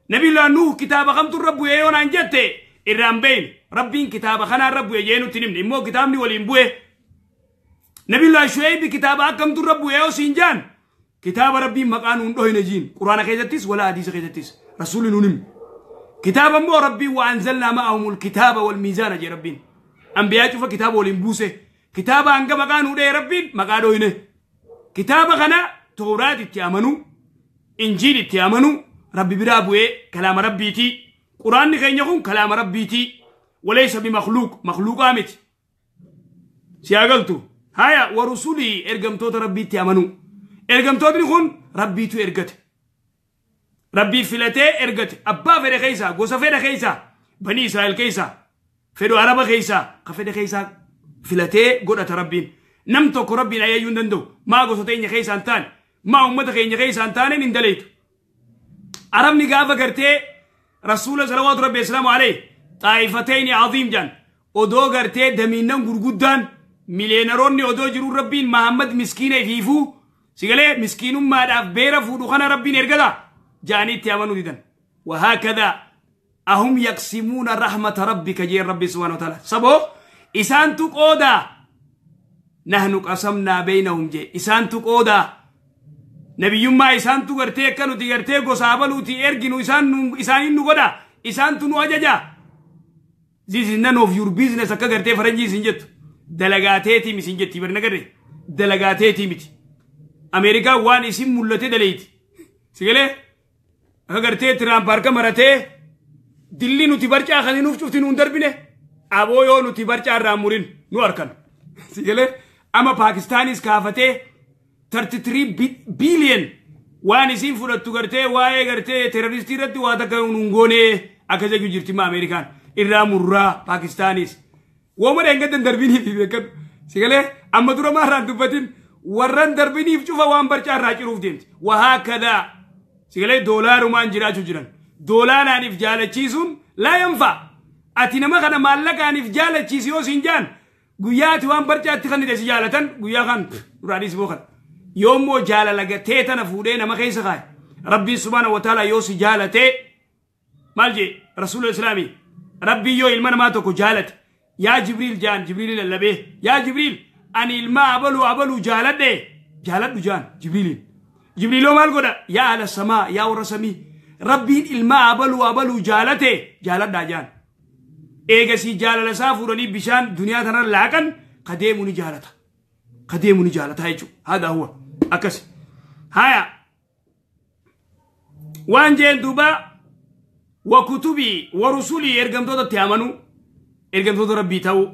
نبي الله نوح كتابا خمت الرب يونا انجته إرام بين Rabbiin kitaaba kanaan rabbu jee nutti himne immoo kitaabni waliin bu'e. Nabiyullaahi Shu'aybi kitaaba akkamtu rabbu yoo siin jaan kitaaba Rabbiin maqaa nuun dhohine jiin Quraana keessattis wala hadiisa keessattis rasuulli nuun himne. Kitaaba immoo Rabbiin wa anzalnaa ma'ahumul kitaaba wal miizaana jee Rabbiin. Ambiyaa cufa kitaaba waliin buuse. Kitaaba hanga maqaa nuu dhee Rabbiin maqaa dhohine. Kitaaba kana Tooraat itti amanuu, Injiil itti amanuu, Rabbi biraa bu'ee kalaama Rabbiitii. Quraanni keenya kun kalaama Rabbiitii. Walaysa bimakhluuq, makhluuqaa miti. Si agaltu. Haya wa rusulii ergamtoota Rabbiitti amanuu. Ergamtootni kun Rabbiitu ergate. Rabbii filatee ergate. Abbaa fedhe keessaa, gosa fedhe keessaa, Banii Israa'el keessaa, fedhu Araba keessaa, ka fedhe keessaa filatee godhata Rabbiin. Nam tokko Rabbiin ajajuu hin danda'u. Maa gosa teenya keessaa hin taane, maa uummata keenya keessaa hin taaneen hin daleetu. Arabni gaafa gartee Rasuula salawaatu Rabbi islaamu alayhi xaa'ifatayni aziim jaan odoo gartee damiinnan gurguddaan miliyeenaroonni odoo jiruu Rabbiin Mahammad miskiina ifiifuu sigalee miskiinummaadhaaf beera fuudhu kana Rabbiin ergata jaanii itti amanuu didan. Wahaakadaa ahum yaqsimuuna rahmata rabbika jeen Rabbi subhaanahu wa ta'ala. Saboo isaantu qoodaa nahnu qasamnaa beynahum jee isaantu qoodaa nabiyyummaa isaantu gartee akka nuti gartee gosa abaluuti erginu isaaniin nu godha isaantu nu ajaja. This is none of your business akka gartee faranjii isin jettu dalagaateetii isin jetti bari nagarre dalagaateetii miti. Ameerikaan waan isin mul'ate daleeti. Sigalee akka gartee Tiraamp harka maratee dilli nuti barcaa kan nuuf cufti nuun darbine aboo yoo nuti barcaa irraa murin nu harkan. Sigalee amma Paakistaanis kaafatee 33 billion waan isin fudhattu gartee waa'ee gartee terroristii irratti waa takka nuun goonee akka jedhu jirti ma Ameerikaan irraa murraa Paakistaanis. Wooma dheengaddan darbiniif beekadhu. Sigalee amma dura maarraan dubbatin warran darbiniif cufa waan barcaa irraa ciruuf deemti. Wahaakadaa sigalee doolaarumaan jiraachuu jiran. Doolaaraaniif jaalachiisuun laa yanfaa. Ati nama kana maallaqaaniif jaalachiisi yoo siin jaan guyyaa ati waan barcaatti kan si jaalatan guyyaa kan duraadhis bookan. Yoommoo jaalala gatee tana fuudhee nama keessa kaaye. Rabbiin subhaanahu wa ta'ala yoo si jaalatee maal jee Rasuula Islaamii Rabbii yoo ilma namaa tokko jaalate yaa Jibriil jaan Jibriil lallabee yaa Jibriil ani ilma abaluu abaluu jaaladhe jaaladhu jaan Jibriiliin. Jibriiloo maal godha yaa ala samaa yaa warra samii Rabbiin ilma abaluu abaluu jaalate jaaladhaa jaan. Eegasii jaalala isaa fuudhanii bishaan duniyaa tanarra laaqan kadeemu ni jaalata. Kadeemu ni jaalata jechuudha. Haadha huwa akkas. Haya waan jeen duuba wa kutubii wa rusulii ergamtootatti amanuu ergamtoota Rabbii ta'uu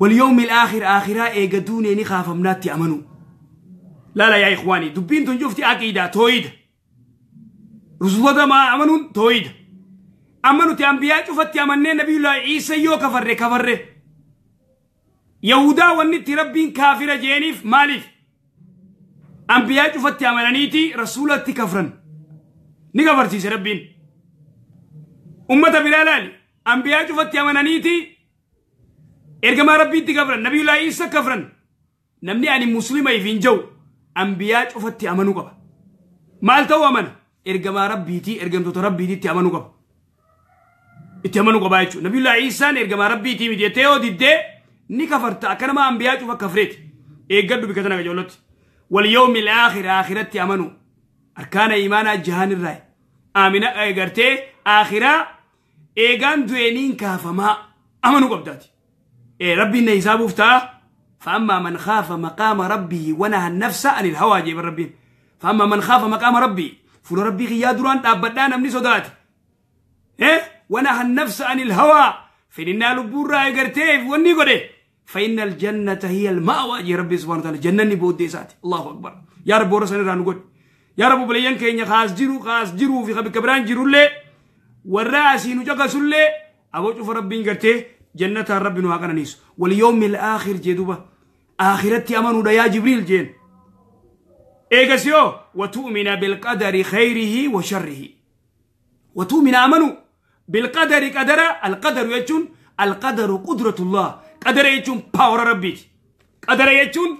wal yawmil aakhir aakhiraa eega duunee ni kaafamnaatti amanuu. Laala yaa ikhwaanii dubbiin tun cufti aqiidaa tooyida. Rusuloota maa amanuun tooyida. Amma nuti ambiyaa cufatti amannee Nabiyullaahi Iisa yoo kafarre kafarre. Yahudaa wanni itti Rabbiin kaafira jeeniif maaliif? Ambiyaa cufatti amananiiti rasuulatti kafran. Ni kafarsiise Rabbiin. Ummata biraa laali. Ambiyaa cufatti amananiiti ergamaa Rabbiitti kafran. Nabiyullaahi Iisa kafran. Namni ani muslima if hin jiru ambiyaa cufatti amanuu qaba. Maal ta'uu amana? Ergamaa Rabbiitii ergamtoota Rabbiititti amanuu qaba. Itti amanuu qaba jechuudha. Nabiyullaahi Iisaan ergamaa Rabbiitii miti jettee yoo diddee ni kafarta akka nama ambiyaa cufa kafreeti. Eeggadhu bika tana qajeellotti. Wal yawmil aakhir aakhiratti amanuu. Arkaana imaanaa jahaan irraa. Amina gartee aakhiraa eegaan du'eeniin kaafamaa amanuu qabdaati. Rabbiin na hisaabuuf ta'a. فأما من خاف مقام ربه ونهى النفس عن الهوى جيب ربي. فأما من خاف مقام ربي فول ربي غيا دران أبدان أمني صدات. ونهى النفس عن الهوى فإن لبورا يقرتيف وني قده فإن الجنة هي المأوى جي ربي سبحانه وتعالى جنة نبودي ساتي. الله أكبر. يا رب ورسنا رانقول يا رب بليان كين خاص جرو خاص جرو في خبي كبران جرو لي والرأسي نجاك سلة أبو شوف ربي قرتي جنة ربي نواقنا نيس. واليوم الآخر جدوبة آخرتي أمنوا يا جبريل جين إيجاسيو وتؤمن بالقدر خيره وشره. وتؤمن أمنوا بالقدر قدر القدر يجون القدر قدرة الله قدر يجون باور ربي قدر يجون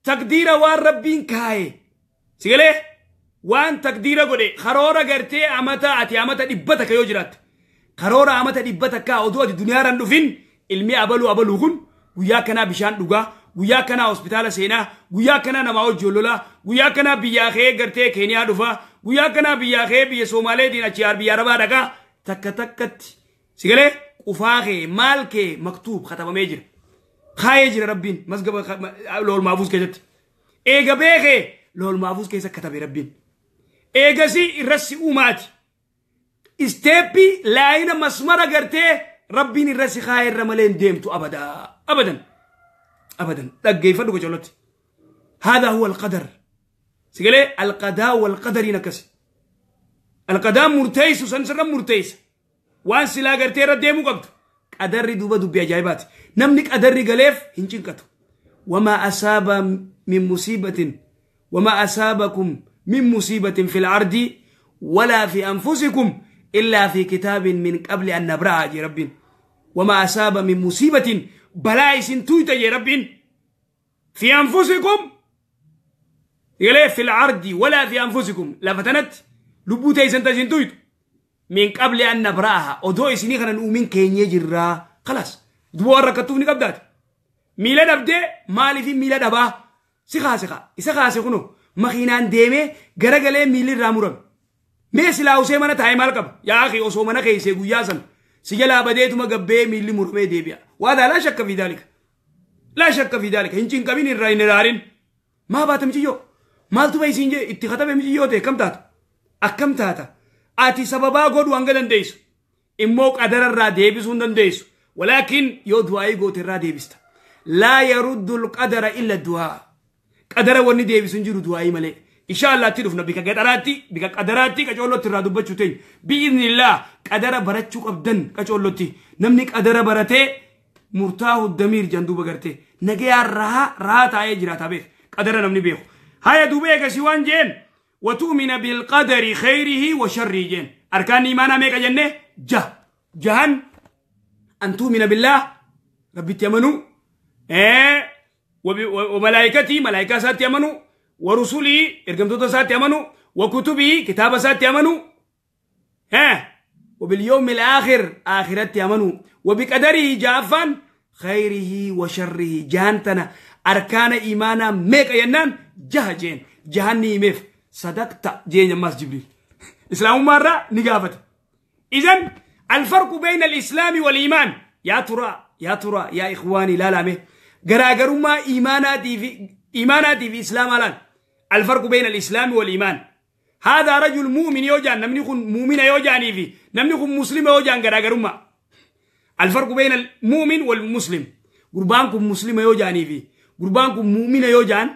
تقدير وان ربين كاي سيقلي وان تقدير قولي خرورة قرتي أمتا أتي أمتا إبتك يوجرات Karoora amata 100 oduu ati duniyaaraan dhufin ilmi abaluu abaluu kun guyyaa kanaa bishaan dhugaa, guyyaa kanaa hospitaala seenaa, guyyaa kanaa namaa wajjin lolaa, guyyaa kanaa biyyaa kee gartee Keeniyaa dhufaa, guyyaa kanaa biyyaa kee biyya Soomaaleetiin achi biyya Arabaa dhaqaa takka takkatti si galee qufaa kee maal kee maktuub katabamee jira. Kaayee jira Rabbiin masgaba lool maafuus keessatti. Eega beekee lool maafuus keessa katabe Rabbiin. Eegasii irratti uumaati. Isteeppii laayina masmara gartee Rabbiin irratti kaayee irra malee hin deemtu abadaa abadan abadan dhaggeeffadhu qocolotti. Haadaa huwa alqadar. Si galee alqadaa walqadariin akkasi. Alqadaan murteessu san sirra murteessa. Waan silaa gartee irra deemuu qabdu. Qadarri duuba dubbii ajaa'ibaati. Namni qadarri galeef hin cinqatu. Wamaa asaaba min musiibatin wamaa asaabakum min musiibatin fil ardi walaa fi anfusikum illaa fi kitaabin min qabli an nabra'a jee Rabbiin. Wamaa asaaba min musiibatin balaa isin tuyta jee Rabbiin. Fi anfusikum galee fil ardi walaa fi anfusikum lafa tanatti lubbuu teessan isin tuytu. من قبل أن نبرأها أدو إسني خنا نؤمن كيني جرا خلاص دوار ركتوني قبضات ميلا دبدي مالي في ميلا دبا سخا سخا إسا خاسي خنو مخينان ديمي غرقلي ميلي رامورم ميسي لاوسي منا تاي مالكب يا أخي أسو منا كيسي قياسا سجلا بديتو مقبي ميلي مرمي ديبيا وهذا لا شك في ذلك لا شك في ذلك هنچين كمين الرأي نرارين ما باتم جيو مالتو بيسين جي اتخطب مجيو تي كم تاتا أكم تاتا ati sababaa godhu hanga dandeessu immoo qadara irraa deebisuu hin dandeessu walaakin yoo du'aa'ii goote irraa deebista laa yaruddu alqadara illa du'aa qadara wanni deebisu hin jiru du'aa'ii malee insha Allah itti dhufna bika qadaraatti bika qadaraatti qacoollotti irraa dubbachuu teenya bi'iznillah qadara barachuu qabdan qacoollotti namni qadara baratee murtaahu damiir jan duuba gartee nagayaa rahaa taa'ee jiraata beek qadara namni beeku haya duuba eegasii waan jeen وتؤمن بالقدر خيره وشره جن أركان إيمانا ميكا جنة جه جهن أن تؤمن بالله ربي تيمنو وملائكته ملائكة سات تيمنو ورسله إرقمتوتا سات تيمنو وكتبه كتاب سات تيمنو وباليوم الآخر آخرت تيمنو وبقدره جافا خيره وشره جهنتنا أركان إيمانا ميكا ينان جه جن جهني ميف صدقت جين ماس جبريل إسلام مرة نقافت. إذن الفرق بين الإسلام والإيمان يا ترى يا ترى يا إخواني لا لا مه غراغرو ما إيماناتي في إسلام الآن. الفرق بين الإسلام والإيمان هذا رجل مؤمن يوجان نمني يكون مؤمن يوجاني في نمني يكون مسلم يوجان غراغرو ما الفرق بين المؤمن والمسلم قربانكم مسلم يوجاني في قربانكم مؤمن يوجان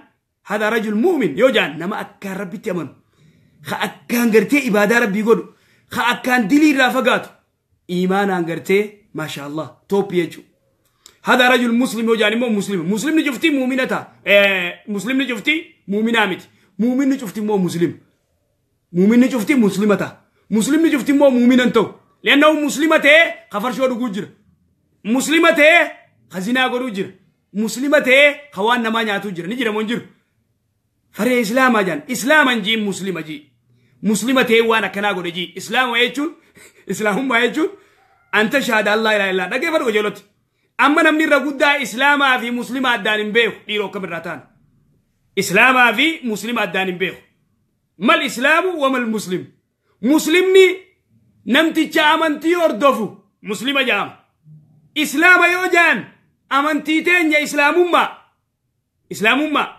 هذا رجل مؤمن يوجان نما أكان ربي تيمن خا أكان قرتي إبادة ربي يقول خا أكان دليل رافقات إيمانا قرتي ما شاء الله توب يجو هذا رجل مسلم يوجان مو مسلم مسلم نجفتي مؤمنتا مسلم نجفتي مؤمنامت مؤمن نجفتي مو مسلم مؤمن نجفتي مسلمتا مسلم نجفتي مو مؤمن انتو لأنه مسلمته خفر شو رجوجر مسلمته خزينة رجوجر مسلمته خوان نما نياتوجر نجر منجر فري إسلام جان إسلام جي مسلم جي مسلمة وانا كنا قول جي إسلام ويجون إسلام ما يجون أنت شهاد الله لا إله إلا الله كيف رجولت أما نمني رجودا إسلام في مسلمة دانين بيه ديرو كبرتان إسلام في مسلمة دانين بيه ما الإسلام وما المسلم مسلمني نمتي جامنتي أردفو مسلمة جام إسلام يوجان أمنتي تين يا إسلام ما إسلام ما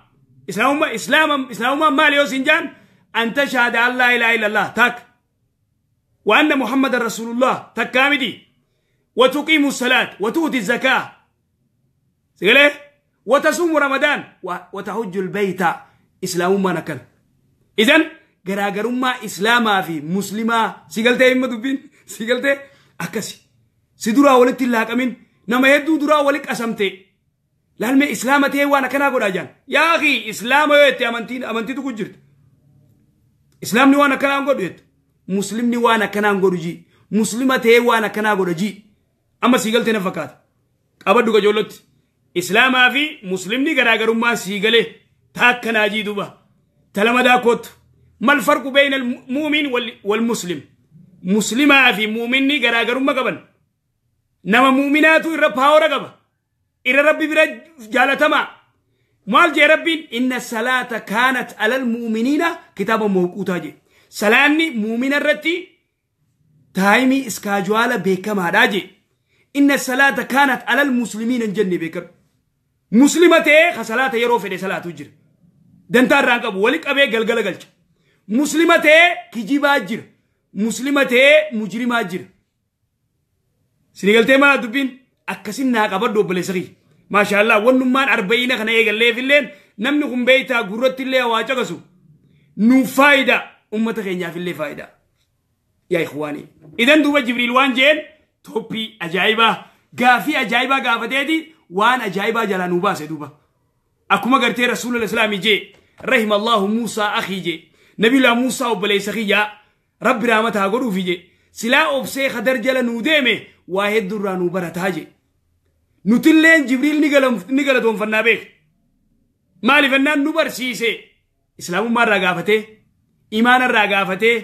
إسلام إسلام إسلام ما ليو سنجان أن تشهد أن لا إله إلا الله تك وأن محمد رسول الله تك كامدي وتقيم الصلاة وتؤتي الزكاة سيقول وتصوم رمضان وتحج البيت إسلام ما نكل إذن غراغرما إسلاما في مسلمة سيقلتي إما دبين سيقلتي أكسي سيدورا ولت الله كمين نما يدو درا ولك أسمتي لالمي إسلامتي وانا كنا قد أجان يا أخي إسلام يوتي أمنتي تكجرت إسلام نوانا كنا قد يت مسلم نوانا كنا قد جي مسلمتي وانا كنا قد جي أما سيقلتي نفكات أبدو كجولت إسلام في مسلم ني غراغرما سيقلي تاك كنا جي دوبا تلمدا كوت ما الفرق بين المؤمن والمسلم؟ Muslimaa fi muuminni garaagarummaa qaban. Nama muuminaatu irra paawara qaba. Irra rabbi bira jaalatamaa. Maal jee rabbiin inna salaata kaanat alal mu'miniina kitaaba mawquutaa jee. Salaanni muumina irratti taayimii iskaajuwaala beekamaadhaa jee. Inna salaata kaanat alal muslimiina hin jenne beekadhu. Muslima ta'ee ka salaata yeroo fedhe salaatu jira. Dantaa irraan qabu wali qabee galgala galcha. Muslima ta'ee kijibaa jira. Muslima ta'ee mujrimaa jira. Sinigaltee maa dubbiin akkasin naa qabadhu obboleessa kiyya. Maashaallah wannummaan arba'iina kana eegalleefilleen namni kun beeytaa gurratti illee waa caqasu nuuf faayidaa ummata keenyaaf illee faayidaa. Yaa ikhwaanii. Idan duuba Jibriil waan jeen toppii ajaa'ibaa gaafii ajaa'ibaa gaafateeti waan ajaa'ibaa jalaa nuu baase duuba. Akkuma gartee Rasuulul Islaamii jee rahima Allahu Muusaa akhii jee Nabiyyullah Muusaa obboleessa kiyyaa Rabbi rahmata haa godhuufi jee silaa obsee Khadar jala nuu deeme waa hedduurraa nuu barataa jee. Nutilleen Jibriil ni galatoonfannaa beek. Maaliif ennaan nu barsiise islaamummaa irraa gaafatee imaana irraa gaafatee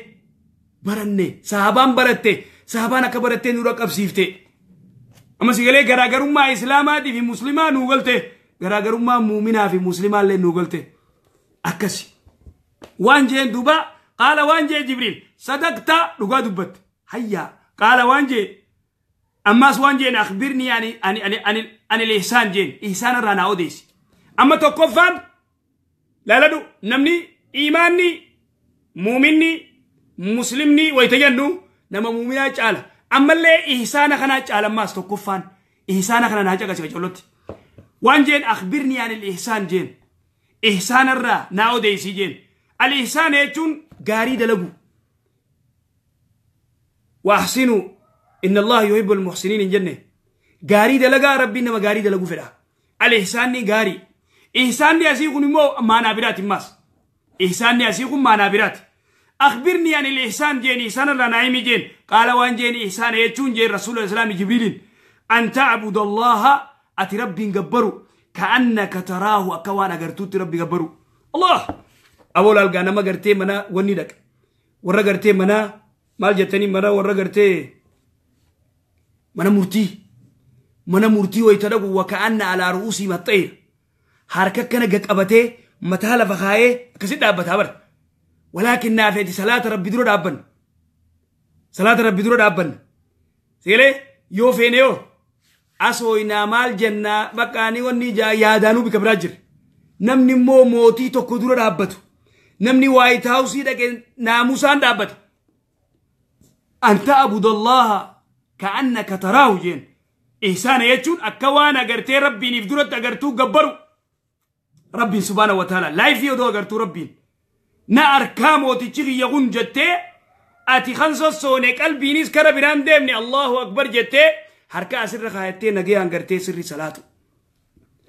baranne sahabaan baratte sahabaan akka barattee nu dhaqqabsiifte. Amma si galee garaagarummaa islaamaatii fi muslimaa nuu galte garaagarummaa muuminaa fi muslimaa illee nuu galte akkasi. Waan jeen duuba qaala waan jee Jibriil sadaqta dhugaa dubbatte hayyaa qaala waan jee ammaas waan jeen akhbirnii ani ihsaan jeen ihsaan irraa naa odeessi. Amma tokkoffaan laaladhu namni imaanni muuminni muslimni wayita jennu nama muuminaa caala. Ammallee ihsaana kanaa caala ammaas tokkoffaan ihsaana kana naa caqasi qacollotti. Waan jeen akhbirnii ani ihsaan jeen ihsaan irraa naa odeessi jeen. Al ihsaan jechuun gaarii dalagu. Wa ahsinuu inna Allaha yuhibbul muhsiniin hin jenne. Gaarii dalagaa rabbiin nama gaarii dalagu fedha. Al ihsaanni gaarii. Ihsaanni asii kun immoo maanaa biraati ammaas. Ihsaanni asii kun maanaa biraati. Akhbirnii ani ihsaan jeen ihsaan irraa naa himi jeen qaala waan jeen ihsaan jechuun jeen Rasuula Islaamii Jibriiliin an ta'buda Allaha ati rabbiin gabbaru ka'annaka taraahu akka waan agartuutti rabbi gabbaru. Allah aboo laalgaa nama gartee mana wanni dhaqa. Warra gartee mana maal jettanii mana warra gartee mana murtii mana murtii wayita dhaqu wa ka'anna alaa ru'uusii maxxayir harka akkana qabatee mataa lafa kaayee akkasitti dhaabbataa bara. Walaakin naafeeti salaata rabbi dura dhaabbanna. Salaata rabbi dura dhaabbanna. Seelee yoo feene yoo asooynaa maal jennaa bakkaanii wanni yaadaanuu bika biraa jira. Namni immoo mootii tokko dura dhaabbatu. Namni Waayit Haawusii dhaqee naamusaan dhaabbata. An ta'buda Allaha ka'annaka taraahu jeen. Ihsaana jechuun akka waan agartee rabbiiniif duratti agartuu gabbaru. Rabbiin subhaana wa ta'ala laayifii odoo agartuu rabbiin. Na arkaa mootichi kiyya kun jettee ati kan sossoone qalbiinis kara biraan deemne Allahu akbar jettee harka asirra kaayattee nagayaan gartee sirri salaatu.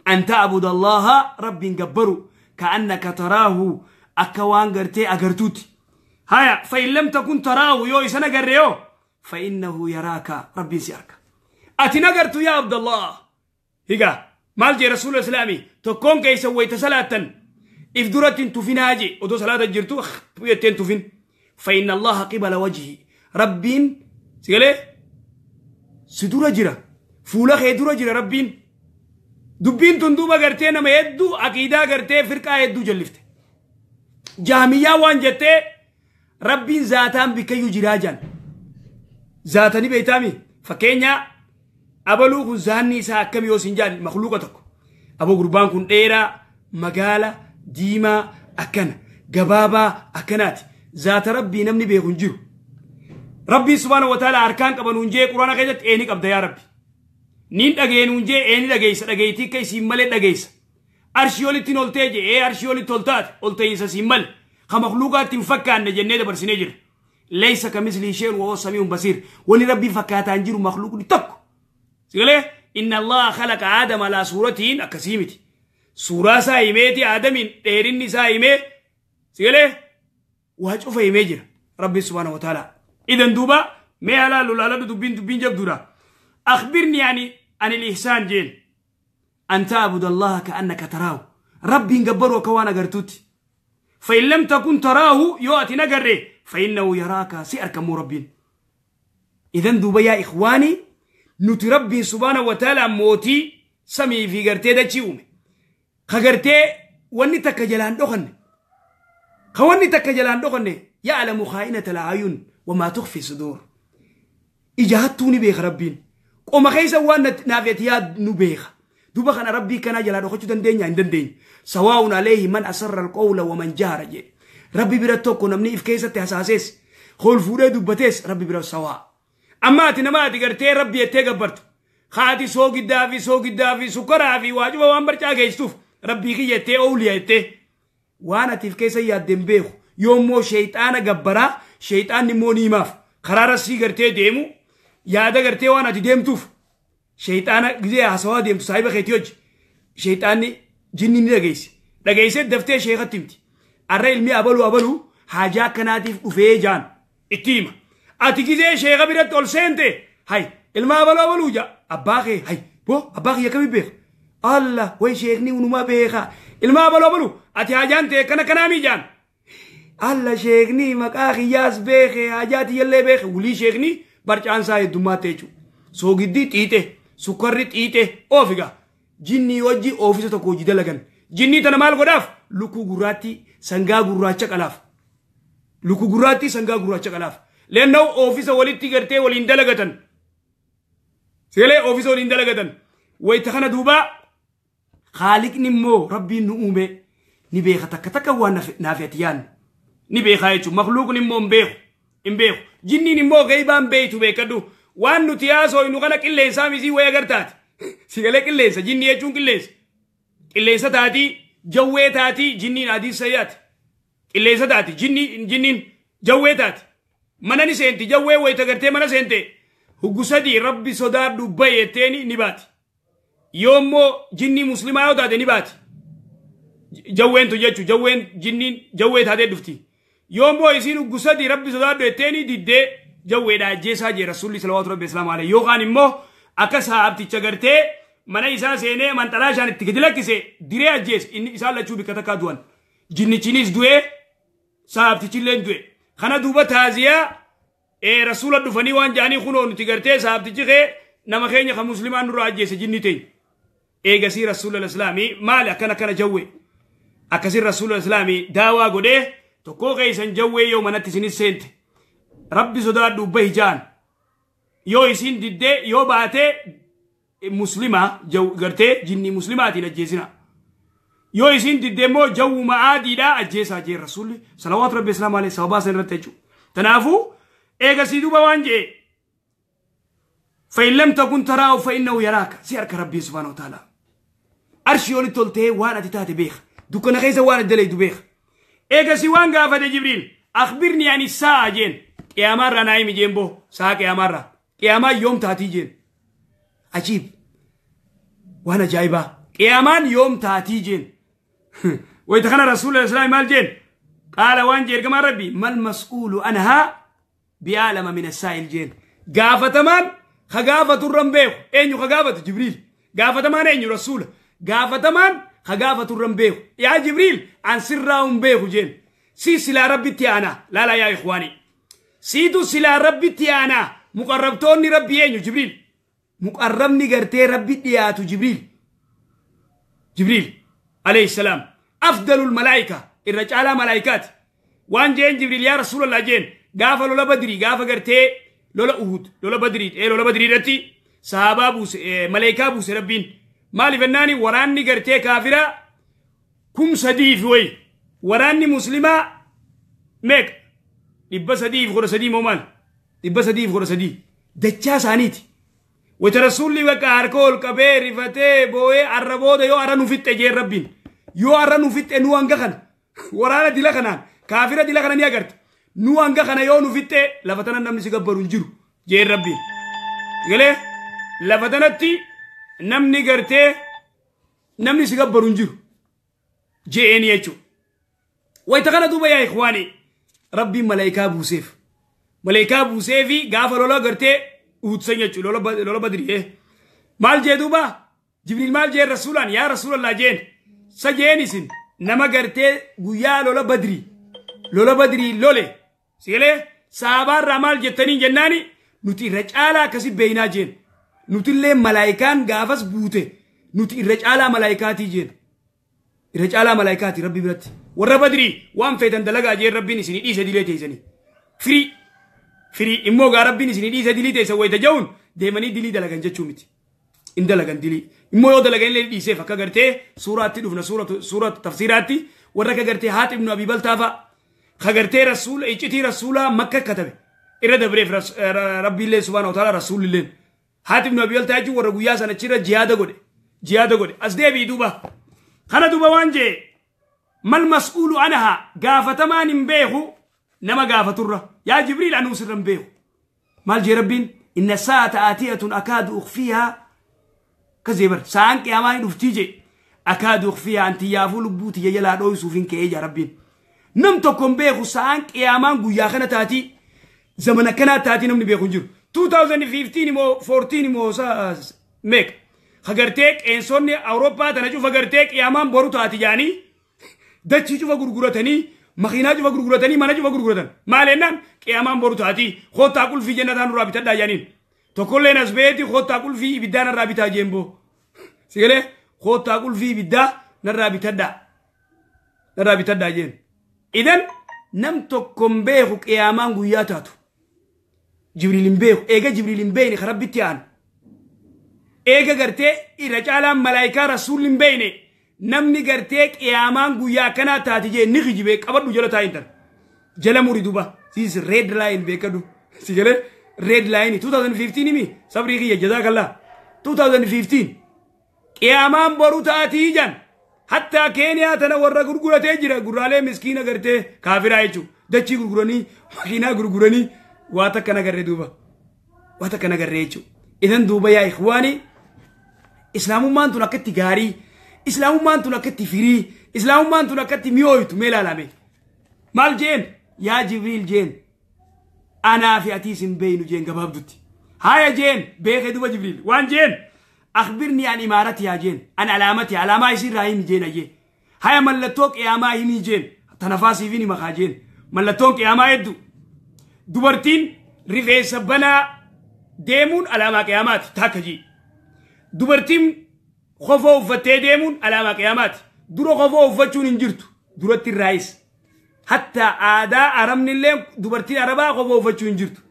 An ta'buda Allaha rabbiin gabbaru ka'annaka taraahu akka waan gartee agartuuti. Haya fa in lam takun taraahu yoo isan agarre yoo fa innahu yaraaka rabbiin si arka. Ati nagartu yaa Abdallah. Higaa maal jee Rasuula Islaamii tokkoon keessa wayita salaattan if duratti hin tufinaa jee odoo salaata jirtu jettee hin tufin. Fa inna Allaha qibala wajhi rabbiin si galee si dura jira fuula kee dura jira rabbiin. Dubbiin tun duuba gartee nama hedduu aqiidaa gartee firqaa hedduu jallifte. Jaamiyyaa waan jettee rabbiin zaataan bikkayyuu jiraa jaan. Zaatanii beektaami fakkeenya abaluu kun zaanni isaa akkam yoo siin jaan makluuqa tokko. Aboo gurbaan kun dheeraa magaala diimaa akkana gabaabaa akkanaati. Zaata rabbii namni beeku hin jiru. Rabbiin subhaana wa ta'ala harkaan qaban hun jee quraana keessatti eeni qabda yaa rabbi. Niin dhageen hun jee eeni dhageessa dhageettii akka isiin malee dhageessa. Arshii olitti oltee jee ee arshii olitti ol taate ol ta'iinsa siin malee. Ka makluuqaatti hin fakkaanne jennee dabarsinee jirra. Laysa kamislihi shay'un wa huwa samii'un basiir. Wani rabbii fakkaataa hin jiru makluuqni tokko. Sigalee inna Allaha khalaqa Aadama alaa suuratiin akkasii miti. Suuraa isaa himeeti Aadamiin dheerinni isaa himee sigalee waa cufa himee jira. Rabbi subhaanahu wa ta'ala. Idan duuba mee halaalu laaladhu dubbiin dubbiin jabduudha. Akhbirni ani anil ihsaan jeen. An ta'buda Allaha ka'annaka taraahu. Rabbiin gabbaru akka waan agartuutti. Fa in lam takun taraahu yoo ati nagarre fa innahu yaraaka si arkamuu rabbiin. Idan duuba yaa ikhwaanii nuti rabbiin subhaana wa ta'ala mootii samii fi gartee dachii uume. Ka gartee wanni takka jalaan dhokanne. Ka wanni takka jalaan dhokanne ya'lamu khaa'inata al-a'yun wa maa tukhfi sudur. Ija hattuu ni beeka rabbiin. Qoma keessa waan naaf ati yaad nu beeka. Duuba kana rabbii kanaa jalaa dhokachuu dandeenya hin dandeenyu. Sawaa'un alayhi man asarra al-qawla wa man jahara jedhe. Rabbi bira tokko namni if keessatti hasaasees hol fuudhee dubbatees rabbi bira sawaa. Amma ati nama ati gartee rabbi jettee gabbartu. Haati soogiddaa fi soogiddaa fi sukkaraa fi waajuba waan barcaa geessuuf rabbii kiyya jettee ooliya jettee waan atiif keessa yaaddeen beeku. Yoommoo sheexaana gabbaraa sheexaanni immoo ni himaaf karaa rassii gartee deemu yaada gartee waan ati deemtuuf sheexaana gizee haasawaa deemtu saahiba keetii hojii sheexaanni jinni ni dhageessi. Dhageessee daftee sheekatti himti. Arra ilmi abaluu abaluu haajaa akkanaatiif dhufee jaan itti hima. Ati gizee sheeka biratti ol seente hay ilma abaluu abaluu jaa abbaa kee hay boo abbaa kee akkamii beeka? Allah way sheekni unumaa beeka. Ilma abaluu abaluu ati haajaan ta'e kana kanaamii jaan. Allah sheekni maqaa kiyyaas beeke haajaa tiyyallee beeke wulii sheekni barcaan isaa heddummaatti jechuudha. Soogiddii xiixe sukkarri xiixe oofigaa jinnii hojii oofisa tokko hojii dalagan. Jinnii tana maal godhaaf? Lukkuu gurraattii sangaa gurraacha qalaaf. Lukkuu gurraattii sangaa gurraacha qalaaf. Leennoo oofisa walitti gartee waliin dalagatan. Sagalee oofisa waliin dalagatan. Wayita kana duuba haaliqni immoo rabbiin nu uume ni beeka takka takka waan naaf ati yaadne. Ni beekaa jechuudha. Makluuqni immoo hin beeku. Hin beeku. Jinniin immoo geebaan beeytu beekadhu. Waan nuti haasofnu kana qilleensaa misii wayii agartaati. Sagalee qilleensa. Jinnii jechuun qilleensa. Qilleensa taatii jawwee taatii jinniin adii sayyaati. Qilleensa taati jinniin jawwee taati. Mana ni seenti jawwee wayita gartee mana seente huggusadii rabbi sodaadhu bayyeetteeni ni baati. Yoommoo jinnii muslimaa yoo taate ni baati. Jawweentu jechuun jawween jinniin jawwee taatee dhufti. Yoommoo isiin huggusadii rabbi sodaadhu jetteeni diddee jawweedha ajjeesaa jee rasuulli salawaatu rabbi islaamu alayhi. Yookaan immoo akka sahaabticha gartee mana isaa seenee manxalaa isaan itti gadi lakkise diree ajjeese inni isaan lachuu bikka takkaa du'an. Jinnichinis du'ee sahaabtichillee du'e. Kana duuba taaziyaa rasuula dhufanii waan jedhanii kunoo nuti gartee sahaabtichi kee nama keenya kan muslimaan nurraa ajjeese jinni teenya. Eegasii rasuula islaamii maali akkana akkana jawwee. Akkasii rasuula islaamii daawaa godhee tokkoo keessan jawwee yoo manatti isinis seente. Rabbi sodaadhu bahi jaan. Yoo isiin diddee yoo baatee muslima gartee jinnii muslimaatiin ajjeesina. Yoo isiin diddee immoo jawwuma aadiidhaa ajjeesaa jee rasuulli salawaatu rabbi islaamu alayhi sababaa san irratti jechuudha. Kanaafuu eegasii duuba waan jedhe فإن لم تكن تراه فإنه يراك سيرك ربي سبحانه وتعالى. أرشي ولي تولتي وأنا تتاتي بيخ دوكنا خيسا وأنا دلي بيخ. إيجاسي وان قافة جبريل أخبرني عن الساعة جين يا مرة نايم جنبه ساعة يا مرة يا ما يوم تاتي جين عجيب وأنا جايبة يا مان يوم تاتي جين ويتخنى رسول الله صلى الله عليه وسلم جين قال وان جير كما ربي ما المسؤول عنها بأعلم من السائل جين قافة من خقافة الرنبيخ أين خقافة جبريل قافة من أين رسول قافة من خقافة الرنبيخ يا جبريل عن سرهم بيخ جين سي سلا ربي تيانا لا لا يا إخواني سيدو سلا ربي تيانا مقربتوني ربي أين جبريل مقربني قرتي ربي تياتو جبريل جبريل عليه السلام أفضل الملائكة الرجال ملائكات وان جين جبريل يا رسول الله جين قافة لولا بدري قافة قرتي لولا أهود لولا بدري إيه لولا بدري رتي صحابة بوس إيه ملائكة بوس ربين مالي فناني وراني قرتي كافرة كم صديف وي وراني مسلمة ميك يبقى صديف غور صديف مومال يبقى صديف غور صديف دتشا سانيتي وترسول لي وكاركول كبير فتي بوي عربو ده يو أرانو فيت تجير ربين يو أرانو فيت إنو أنجخن ورانا دلخنا كافرة دلخنا نيا نو أنجخنا يو نفيت لفتنا نمني سكبرون جرو جير ربين قاله لفتنا تي نمني قرته نمني سكبرون جرو جيني يجو ويتغنى دوبا يا إخواني ربي ملائكة بوسيف ملائكة بوسيفي غافر الله قرته وتسنيجو لولا بدري إيه مال جدوبا جبريل مال جي رسولان يا رسول الله جين سجيني سن نما قرته قويا لولا بدري لولا بدري لولي سيلي صحابة رمال جتنين جناني Nuti irra caalaa akkasi beeynaa jeen. Nutillee malaayikaan gaafas buute. Nuti irra caalaa malaayikaatii jeen. Irra caalaa malaayikaati Rabbi biratti. Warra Badrii waan feetan dalagaa jeen Rabbiin isinii dhiise dilee teessanii. Firii. Firii immoo gaa Rabbiin isinii dhiise dilii teessan wayita ja'uun deemanii dilii dalagan jechuu miti. In dalagan dilii. Immoo yoo dalagan illee dhiiseef akka gartee suuraatti dhufna suura tafsiiraatti warra akka gartee Haati ibnu Abii Baltaa fa'a. Ka gartee rasuula iccitii rasuulaa Makka katabe. Irra dabreef Rabbiillee subhaanahu wa ta'ala rasuulilleen. Haati ibnu Abii Baltaa jechuun warra guyyaa sana achirra jihaada godhe. Jihaada godhe. As deebi'i duuba. Kana duuba waan jee mal mas'uulu anaha gaafatamaan hin beeku nama gaafaturra. Yaa Jibriil anuu sirra hin beeku. Maal jee Rabbiin inna saa'ata aatiyatun akaadu ukhfiihaa kazeebar sa'aan qiyaamaa hin dhuftii jee akaadu ukhfiihaa anti yaafuu lubbuu tiyya jalaa dhooysuuf hin ka'ee jaa Rabbiin. Nam tokko hin beeku sa'aan qiyaamaan guyyaa kana taatii zamana kanaa taatii namni beeku hin jiru. 2015 immoo 14 immoo meeqa? Hagartee qeensonni Awurooppaa tana cufa gartee qiyaamaan boru taati jaanii dachii cufa gurguratanii makiinaa cufa gurguratanii mana cufa gurguratan. Maal jennaan qiyaamaan boru taati koottaa qulfii jannataa nurraa bitadhaa jaaniin. Tokkolleen as beeti koottaa qulfii ibiddaa narraa bitaa jeen boo. Sigalee koottaa qulfii ibiddaa narraa bitadhaa. Narraa bitadhaa jeen. Idan nam tokko hin beeku qiyaamaan guyyaa taatu. Jibriil hin beeku. Eega Jibriil hin beekne ka Rabbitti aanu. Eega gartee irra caalaan malaayikaa rasuulli hin beekne namni gartee qiyaamaan guyyaa akkanaa taati jee ni kijibee qabadhu jala taa'in tan. Jala muri duuba. This is red line beekadhu. Sigalee red line 2015 mi sabrii kiyya jazakallah. 2015 qiyaamaan boru taatii jan. Hattaa Keeniyaa tana warra gurguratee jira gurraalee miskiina gartee kaafiraa jechuudha. Dachii gurguranii makiinaa gurguranii waa takka nagarree duuba. Waa takka nagarree jechuudha. Idan duuba yaa ikhwaani islaamummaan tun akkatti gaarii islaamummaan tun akkatti firii islaamummaan tun akkatti mi'ooytu mee ilaalame. Maal jeen yaa Jibriil jeen anaa fi atiis hin beeynu jeen gabaabdutti. Haaya jeen beekee duuba Jibriil waan jeen akhbirni an imaarati yaa jeen an alaamati alaamaa isiirraa himi jeen ayyee. Haya mallattoo qiyaamaa himi jeen tanafaasiif himi makaa jeen mallattoon qiyaamaa hedduu. Dubartiin rifeensa banaa deemuun alaamaa qiyaamaati takka jii. Dubartiin kofoo uffattee deemuun alaamaa qiyaamaati. Dura kofoo uffachuun hin jirtu duratti irraayis. Hatta aadaa arabnillee dubartiin arabaa kofoo uffachuu hin jirtu.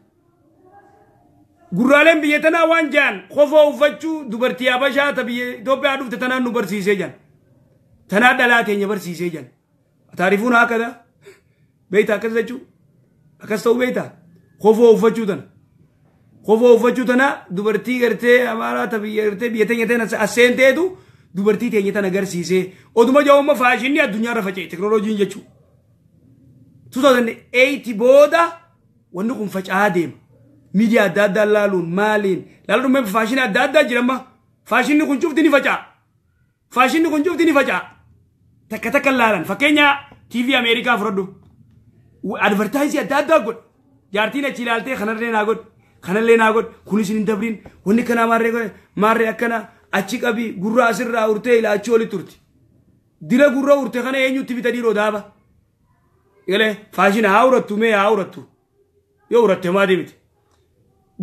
Gurraaleen biyya tanaa waan jaan kofoo uffachuu dubartii Habashaa ta biyya Itoophiyaa dhufte tanaan nu barsiisee jan. Tanaa dhalaa teenya barsiisee jan. Taarifuun haakada. Beeyta akkas jechuu. Akkas ta'uu beeyta. Kofoo uffachuu tana. Kofoo uffachuu tana dubartii gartee Amaaraa ta biyya gartee biyya teenya tana as seenteetu dubartii teenya tana agarsiisee. Oduma jaa'umma faashinni addunyaarra faca'e teknooloojiin jechuu. 2008 booda wanni kun faca'aa deema. Miidiyaa adda addaa laaluun maaliin laaluun faashinii adda addaa jira amma. Faashinni kun cufti ni faca'a. Faashinni kun cufti ni faca'a. Takka takka laalan fakkeenya TV Ameerikaa fudhadhu. Advertise adda addaa godha. Jaartiin achi ilaaltee kanallee naa godhu. Kanallee naa godhu. Kunis hin dabriin. Wanni kanaa maarree maarree akkana achi qabii gurra asirraa urtee ilaachii oli turti. Dira gurra urte kana eenyutti bita dhiiroo daaba. Galee faashina haa urattu mee haa urattu. Yoo uratte maa deemite.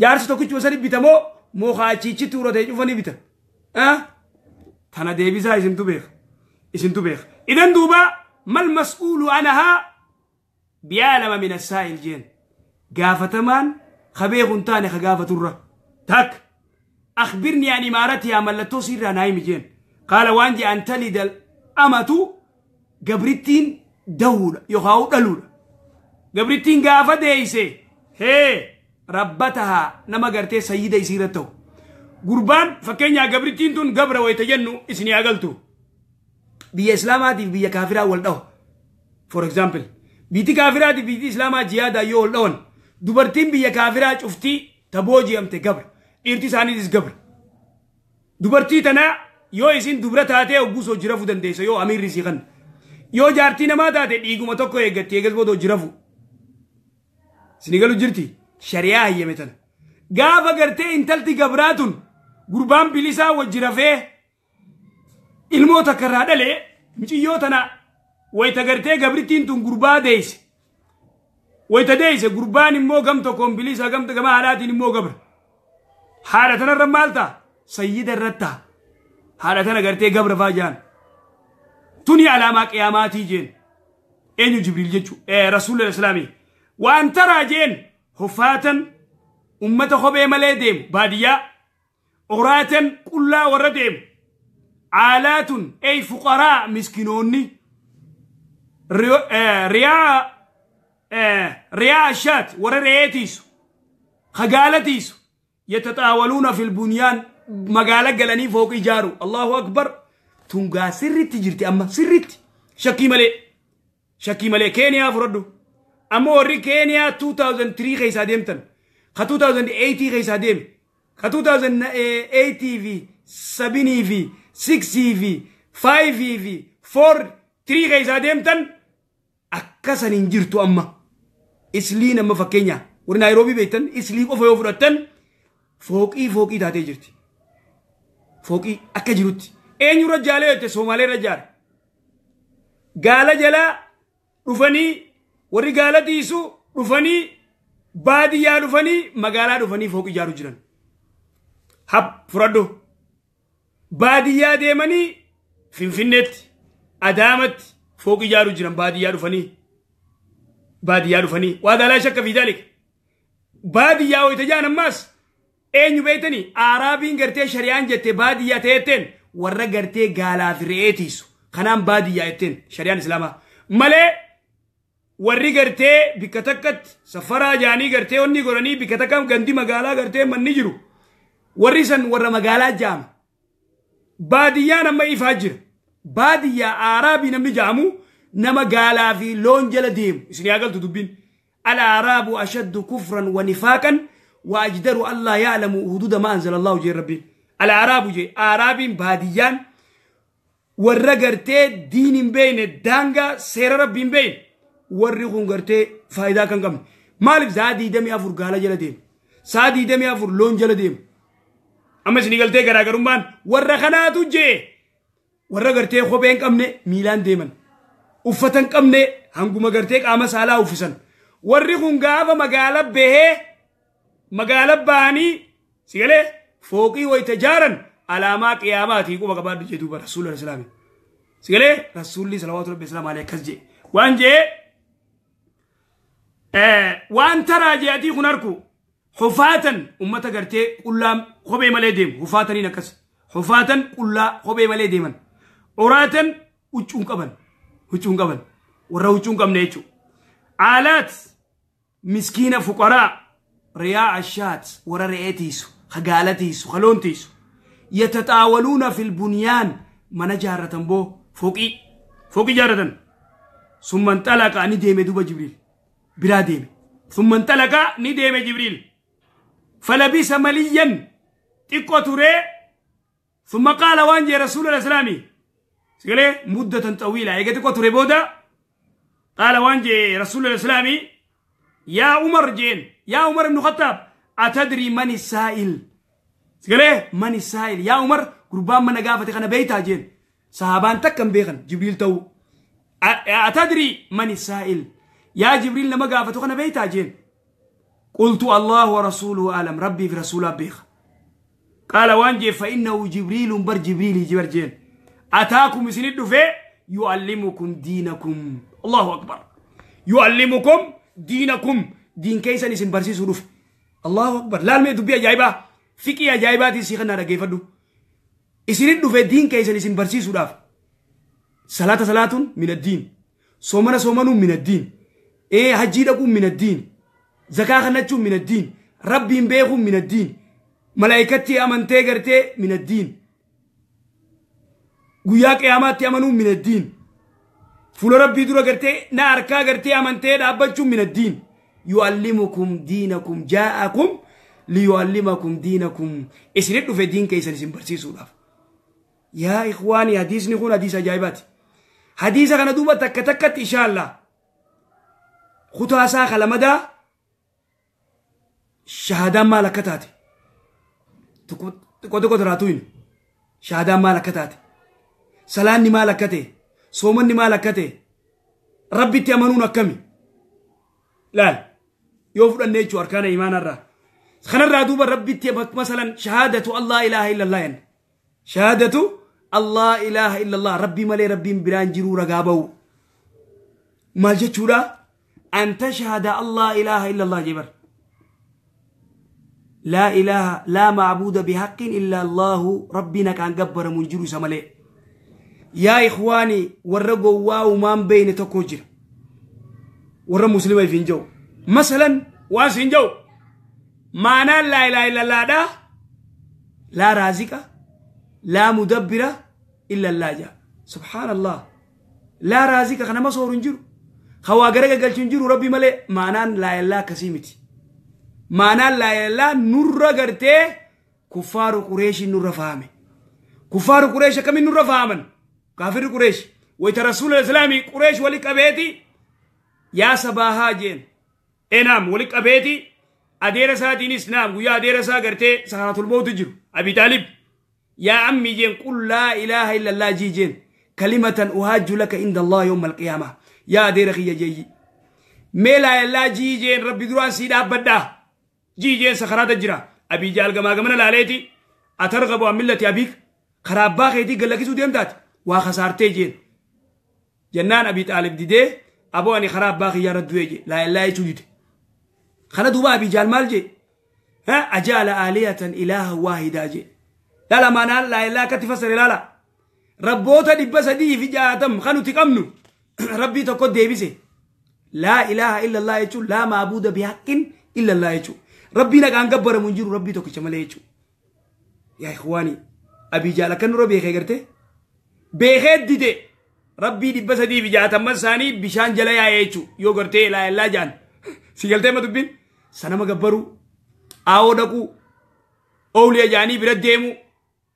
Jaarsi tokkichuma sani bitamoo moo achiichitti uratee cufa ni bita. Tana deebisaa isintu beeka. Isintu beeka. Idan duuba mal mas'uulu anahaa bi'aalama min assaa'il jeen. Gaafatamaan ka beeku hin taane ka gaafaturra. Takka. Akhbirni an imaaratihaa mallattoo siirraa naa himi jeen. Qaala waan jee an talida amatu gabrittiin dahuudha yookaan dhaluudha. Gabrittiin gaafa deeyse hee rabbatahaa nama gartee sayyida isiirra ta'u. Gurbaan fakkeenyaa gabrittiin tun gabra wayita jennu isinii agaltu. Biyya Islaamaatiif biyya kaafiraa wal dhahu. For example, biyyi kaafiraatiif biyyi Islaamaa jihaadaa yoo wal dhawan dubartiin biyya kaafiraa cuftii ta booji'amte gabra. Dhiirti isaaniitis gabra. Dubartii tanaa yoo isin dubra taatee hogguu hojii rafuu dandeessa yoo amiirri isii kanna. Yoo jaartii namaa taate dhiiguma tokko eeggatti eegas booda hojii rafu. Isinii galu jirti shari'aa hayyame tana. Gaafa gartee intalti gabraa tun gurbaan bilisaa wajji rafee ilmoo takka irraa dhalee miciyyoo tana wayita gartee gabrittiin tun gurbaa deeyse. Wayita deeyse gurbaan immoo gam tokkoon bilisa gamta gama haadhaatiin immoo gabra. Haadha tanarra maal ta'a? Sayyida irratti ta'a. Haadha tana gartee gabra faa jaan. Tuni alaamaa qiyaamaatii jeen. Eenyu Jibriil jechuu rasuulli islaamii. Waan taraa jeen hufaatan ummata kophee malee deemu baadiyyaa. Oraatan qullaa warra deemu. Aalaatun ey fuqaraa miskinoonni. Riyaa ashaat warra re'ee tiisu. Hagaala tiisu. Yatataawwaluuna fil bunyaan magaala galanii fooqii ijaaru. Allahu akbar. Tungaa sirritti jirti amma sirritti. Shakkii malee. Shakkii malee Keeniyaa fudhadhu. Amma warri Keeniyaa 2003 keessaa deemtan. Ka 2008 keessaa deeme. Ka 2008 fi 7 fi 6 fi 5 fi 4 3 keessaa deemtan akkasan hin jirtu amma. Isliin amma fakkeenya warri Naayiroobii beektan islii qofa yoo fudhattan fooqii fooqii taatee jirti. Fooqii akka jirutti. Eenyurra jaalee jette Soomaaleerra jaare. Gaala jalaa dhufanii warri gaala tiisu dhufanii baadiyyaa dhufanii magaalaa dhufanii fooqii ijaaru jiran. Hap fudhadhu. Baadiyyaa deemanii Finfinneetti Adaamatti fooqii ijaaru jiran baadiyyaa dhufanii. Baadiyyaa dhufanii. Waa daalaa shakka fi daalik. Baadiyyaa wayita jaan ammaas eenyu beektanii Araabiin gartee shari'aan jette baadiyyaa ta'etteen warra gartee gaalaa fi re'ee tiisu. Kanaan baadiyyaa jetteen shari'aan islaamaa. Malee warri gartee bikka takkatti safaraa jaanii gartee onni godhanii bikka takka gandi magaalaa gartee manni jiru. Warri san warra magaalaa jaama. Baadiyyaan amma ifaa jira. Baadiyyaa Araabii namni jaamu nama gaalaa fi loon jala deemu. Isin yaa galtu dubbiin. Al-Araabu ashaddu kufran wa nifaaqan wa ajdaru allaa ya'lamu huduuda ma anzala Allahu jee rabbiin. Al-Araabu jee Araabiin baadiyyaan warra gartee diin hin beekne daangaa seera rabbii hin beekne warri kun gartee faayidaa kan qabne. Maaliif sa'a 24 gaala jala deemu? Sa'a 24 loon jala deemu? Amma isin galtee garaagarummaan warra kanaatu jee warra gartee kophee hin qabne miilaan deeman. Uffata hin qabne hanguma gartee qaama saalaa uffisan. Warri kun gaafa magaala bahee magaala bahanii sigalee fooqii wayita jaaran alaamaa qiyaamaatii quba qabaadhu jee duuba rasuulli islaamii. Sigalee rasuulli salawaatu rabbi islaam alayhi akkas jee. Waan jee waan taraa jeetii kun arku hufaatan ummata gartee qullaa kophee malee deemu hufaataniin akkas hufaatan qullaa kophee malee deeman oraatan huccuun qaban huccuun qaban warra huccuun qabne jechuudha. Aalaat miskiina fuqaraa riyaa ashaat warra re'ee tiisu hagaala tiisu haloon tiisu yatataawwaluuna fil bunyaan mana jaarratan boo fooqii fooqii jaarratan. Summa inxalaqa ni deeme duuba Jibriil biraa deeme. Summa inxalaqa ni deeme Jibriil. Falabisa maliyyan xiqqoo turee summa qaala waan jee rasuula islaamii sigalee muddatan xawiilaa eega xiqqoo ture booda qaala waan jee rasuula islaamii yaa Umar jeen yaa Umar ibnu Khattaab atadrii mani saa'il sigalee mani saa'il yaa Umar gurbaan mana gaafate kana beeytaa jeen sahaabaan takka hin beekan Jibriil ta'uu atadrii mani saa'il yaa Jibriil nama gaafatu kana beeytaa jeen قلت الله ورسوله أعلم ربي في رسوله بيخ قال وانجي فإنه جبريل بر جبريل جبرجين أتاكم سند في يعلمكم دينكم. الله أكبر. يعلمكم دينكم دين كيسا نسين برسي سلوف. الله أكبر. لا المي دبيا جايبا فيكي جايبا تي سيخنا رجيفة دو إسند في دين كيسا نسين برسي سلوف. صلاة صلاة من الدين صومنا صومنا من الدين إيه حجي لكم من الدين زكاة خنتشو من الدين ربي بيخو من الدين ملائكتي أمنتي قرتي من الدين قياك أماتي أمنو من الدين فلو ربي دورا قرتي ناركا قرتي أمنتي دابتشو من الدين. يعلمكم دينكم جاءكم ليعلمكم دينكم إسردوا في دين كيسان سنبرسيسو لاف. يا إخواني حديث نكون حديث عجائبات حديث كان دوبا تك تكت إن شاء الله خطوة ساخة لمدى شهادة ما لكتاتي تقو تراتوين شهادة ما لكتاتي سلاني ما لكتي صومني ما لكتي ربي تأمنون كمي Laal yoo fudhanne jechuu arkaana imaanarraa. Kanarraa duuba rabbitti masalan shahaadatu Allah ilaaha illallah jenna. Shahaadatu Allah ilaaha illallah rabbii malee rabbiin biraan jiruu ragaa ba'u. Maal jechuudha? An tashhada Allah ilaaha illallah jebar. Laa ilaaha laa macbuuda bihaqqin illa Allahu rabbiin haqaan gabbaramu hin jiru isa malee. Yaa ikhwaani warra gowwaa uumaan beeyne tokko jira. Warra muslima if hin jiru. Masalan waan si hin jiru. Maanaan laa ilaaha illallaadha. Laa raaziqa laa mudabbira illa Allah jaa. Subhaanallah. Laa raaziqa kana masooru hin jiru. Hawaa gara gagalchu hin jiru rabbi malee maanaan laa ilaaha akkasii miti. Maanaan laa ilaaha nurra gartee kuffaaru Qureeshiin nurra fahame. Kuffaaru Qureesh akkamiin nurra fahaman? Kaafirri Qureesh. Wayita Rasuula Islaamii Qureesh wali qabeeti yaa sabaahaa jeen. Enaam wali qabeeti adeera isaatiinis naam guyyaa adeera isaa gartee sakaratul mawtu jiru. Abi Taalib yaa ammi jeen qul laa ilaaha illallah jii jeen. Kalimatan uhaajju laka inda Allah yawma alqiyaama. Yaa adeera kiyya jeeyyi. Mee laa ilaaha jii jeen rabbi duraan sii dhaabbadhaa. Jii jeen sakaraata jira. Abii Jaal gamaa gamana laaleeti. Atarghabu an millati abiik. Karaa abbaa keetii gallakisuu deemtaati. Waa kasaartee jeen. Jennaan Abii Xaalib didee aboo ani karaa abbaa kiyyaa irra du'ee jee. Laa ilaaha jechuu dide. Kana duuba Abii Jaal maal jee? Ajaala aaliyatan ilaaha waahidaa jee. Laala maanaan laa ilaaha akkatti fassare laala. Rabboota 360 kan nuti qabnu rabbii tokko deebise. Laa ilaaha illallah jechuun laa maabuuda bihaqqin illallah jechuun. Rabbiin haqaan gabbaramu hin jiru rabbii tokkicha malee jechuudha. Yaa ikhwaanii Abii Jaal akka nurra beekee gartee? Beekee dide rabbii 360 isaanii bishaan jala yaa'ee jechuudha. Yoo gartee laa ilaaha jaan. Si galtee ma dubbiin? Sanama gabbaruu, aawoo dhaquu, oowliya jaanii bira deemuu,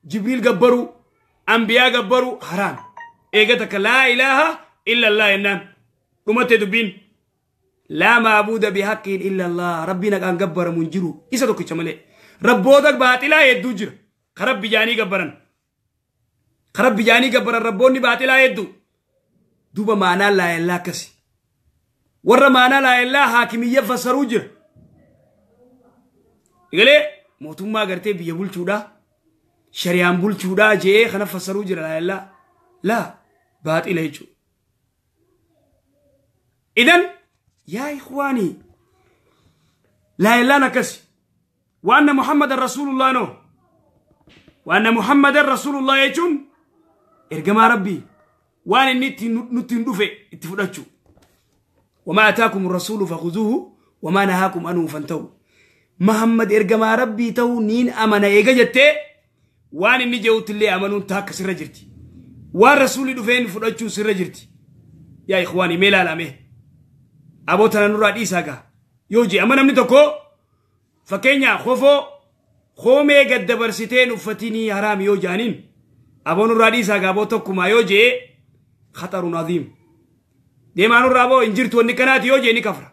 Jibriil gabbaruu, ambiyaa gabbaruu haraam. Eega takka laa ilaaha illallah jennaan. Dhumatte dubbiin. Laa maabuuda bihaqqin illallah rabbiin haqaan gabbaramu hin jiru isa tokkicha malee. Rabboota baaxilaa hedduu jira. Ka rabbi jaanii gabbaran. Ka rabbi jaanii gabbaran rabboonni baaxilaa hedduu. Duuba maanaan laa ilaaha akkasi. Warra maanaa laa ilaaha haakimiyya fassaruu jira. Egalee mootummaa gartee biyya bulchuudha. Shari'aan bulchuudha je'ee kana fassaruu jira laa ilaaha. Laa baaxila jechuudha. Idan yaa ikhwaanii laa ilaaha akkasi. Waanna Muhammadan Rasuulullah noo. Waanna Muhammadan Rasuulullah jechuun ergamaa rabbii waan inni nutti hin dhufe itti fudhachuu. Wamaa ataakum rasuulu fakhuzuuhu wamaa nahaakum anhu fantahu. Muhammad ergamaa rabbii ta'uu niin amana eega jettee waan inni jehutti illee amanuun taakka sirra jirti. Waan rasuulli dhufeen fudhachuun sirra jirti. Yaa ikhwaanii mee ilaalame. Aboo tana nurraa dhiisaa gaa. Yoo jee amma namni tokko fakkeenya kofoo koomee gad dabarsiteen uffatinii haraam yoo jaaniin aboo nurraa dhiisaa gaa aboo tokkumaa yoo jee khatarun aziim. Deemaa nurraa aboo hin jirtu wanni kanaati yoo jee ni kafra.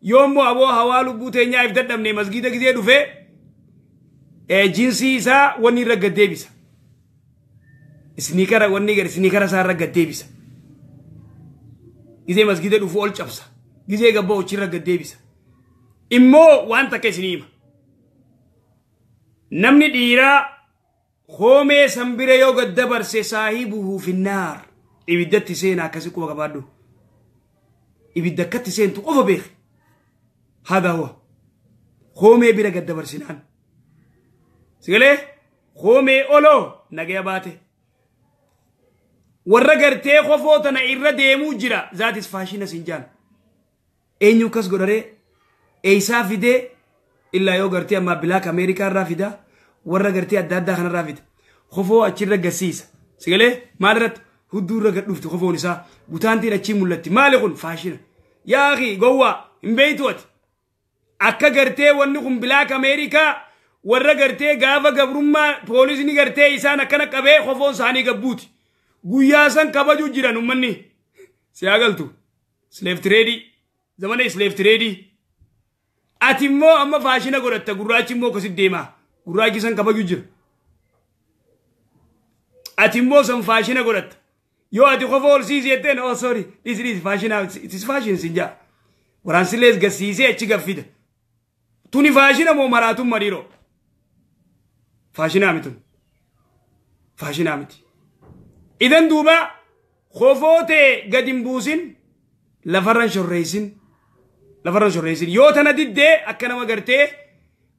Yoo immoo aboo hawaa lubbuu teenyaa if dadhabne masgiida gizee dhufee jinsii isaa wanni irra gad deebisa. Isniikara wanni gad isniikara isaa irra gad deebisa. Gizee masgiida dhufu ol cabsa. Gizee gabbaa hojii irra gad deebisa. Immoo waan takka isinii hima. Namni dhiiraa koomee sanbira yoo gad dabarse saahibuhu finnaar. Ibiddatti seenaa akkasii quba qabaadhu. Ibidda akkatti seentu qofa beeki. Haadha huwa. Koomee bira gad dabarsinaan. Sigalee koomee oloo nagaya baate. Warra gartee kofoo tana irra deemuu jira. Zaatis faashina sin jaan. Eenyu akkas godharee eeysaa fidee illaa yoo gartee ammaa bilaak Ameerikaa irraa fida warra gartee adda addaa kanarraa fida. Kofoo achirra gasiisa. Sigalee maal irratti hudduu irra gad dhufti kofoon isaa butaantiin achii mul'atti. Maali kun faashina? Yaa akhi gowwaa hin beeytu ati. Akka gartee wanni kun bilaak Ameerikaa warra gartee gaafa gabrummaa poolisni gartee isaan akkana qabee kofoon isaanii gabbuuti. Guyyaa san kabajuu jiran uummanni. Si haa galtu. Slave trade. Zamana slave trade. Ati immoo amma faashina godhatta gurraachi immoo akkasitti deema. Gurraachi san kabajuu jira. Ati immoo san faashina godhatta. Yoo ati qofa ol siisi jetteen oh sorry dhiisi dhiisi faashina it is fashion sin jaa. Waraansilees gasiisee achi gaffida. Tuni faashina moo maraatummaa dhiiroo? Faashinaa miti. Faashinaa miti. Idan duuba kofootee gadi hin buusin lafarran shorreessin. Lafarran shorreessin. Yoo tana diddee akka nama gartee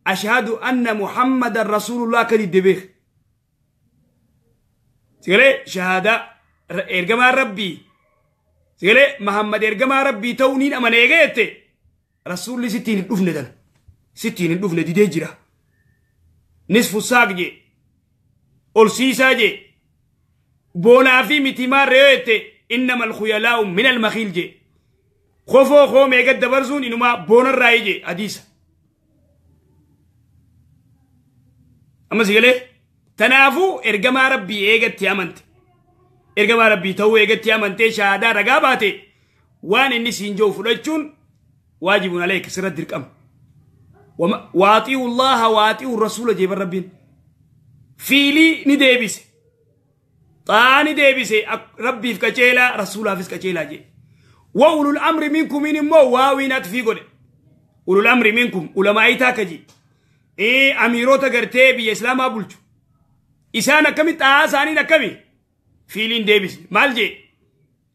ashhadu anna Muhammadan Rasuulullah akka didde beek. Sigalee shahaadaa ergamaa Rabbii. Sigalee Muhammad ergamaa Rabbii ta'uu niin amane eega jette Rasuulli sittiin hin dhufne tana. Sittiin hin dhufne didee jira. Nisfu saaq jee. Ol siisaa jee. Boonaa fi mitimaa re'ee jette innamal khuyalaa'u minal makhiil jee. Kofoo koomee gad dabarsuun inumaa boonarraa jee hadiisa. Amma sigalee tanaafuu ergamaa Rabbii eegatti amante. Ergamaa Rabbii ta'uu eegatti amantee shahaadaa ragaa baate waan inni siin jiru fudhachuun waajibuun aleeka sirra dirqama. Waaxi'u Allaha waaxi'u Rasuula jeeban Rabbiin. Fiilii ni deebise. Xaa'aa ni deebise Rabbiif qaceelaa Rasuulaafis qaceelaa jee. Wa ulul amri minkumiin immoo waawiin atfii godhe. Ulul amri minkum ulamaa'ii taaka jee. Amiirota gartee biyya Islaamaa bulchu. Isaan akkami xaa'aa isaaniin akkami? Fiiliin deebise. Maal jee?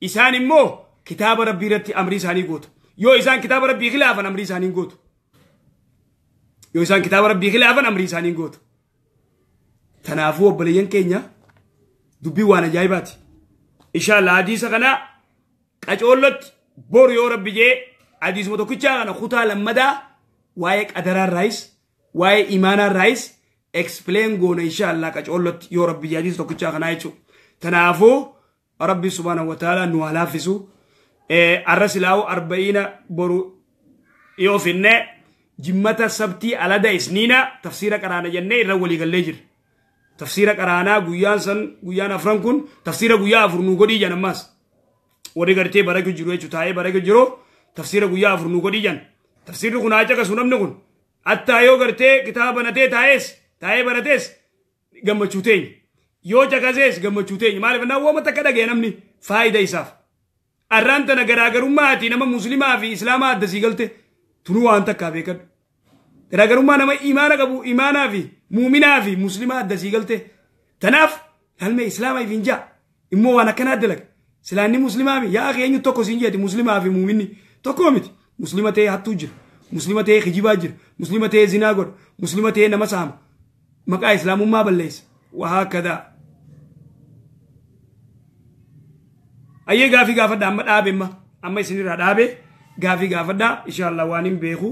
Isaan immoo kitaaba Rabbii irratti amrii isaanii gootu. Yoo isaan kitaaba Rabbii khilaafan amrii isaanii gootu. Yoo isaan kitaaba Rabbii khilaafan amrii isaanii gootu. Kanaafuu obboleeyyan keenya dubbii waan ajaa'ibaati. Inshallah hadiisa kana qacoollotti boru yoo Rabbi jee hadiisuma tokkichaa kana kutaa lammadaa waa'ee qadaraarraayis waa'ee imaanaarraayis explain goona inshallah qacoollotti yoo Rabbi jee hadiisa tokkichaa kanaa jechuudha. Kanaafuu Rabbi subhaanahu wa ta'ala nu haa laaffisu. Arra silaa'u 40 boru yoo finne jimmata sabtii alada isniina tafsiira qaraana jennee irra walii gallee jirra. Tafsiira qaraanaa guyyaan san guyyaan afran kun tafsiira guyyaa afur nuu godhii jan ammaas. Warri gartee barake jiru jechuudha taa'ee barake jiru tafsiira guyyaa afur nuu godhii jan. Tafsiirri kun haa caqasu namni kun. Attaa yoo gartee kitaaba banatee taa'ees taa'ee baratees gammachuu teenya. Yoo caqasees gammachuu teenya. Maaliif naa wooma takka dhaga'e namni faayidaa isaaf. Arraan tana garaagarummaa ati nama muslimaa fi islaamaa adda sii galte tunuu waan takkaa beekadhu. Garaagarummaa nama imaana qabu imaanaa fi muuminaa fi muslimaa adda sii galte. Tanaaf galmee islaamaa if hin jaa immoo waan akkanaa dalaga. Silaanni muslimaa fi yaa eenyu tokko siin jeeti muslimaa fi muuminni tokko miti. Muslima ta'ee hattuu jira. Muslima ta'ee kijibaa jira. Muslima ta'ee zinaa godha. Muslima ta'ee nama saama. Maqaa islaamummaa balleessa. Wahaakadaa. Ayyee gaafii gaafadha amma dhaabe amma isinirraa dhaabe gaafii gaafadha inshallah waan hin beeku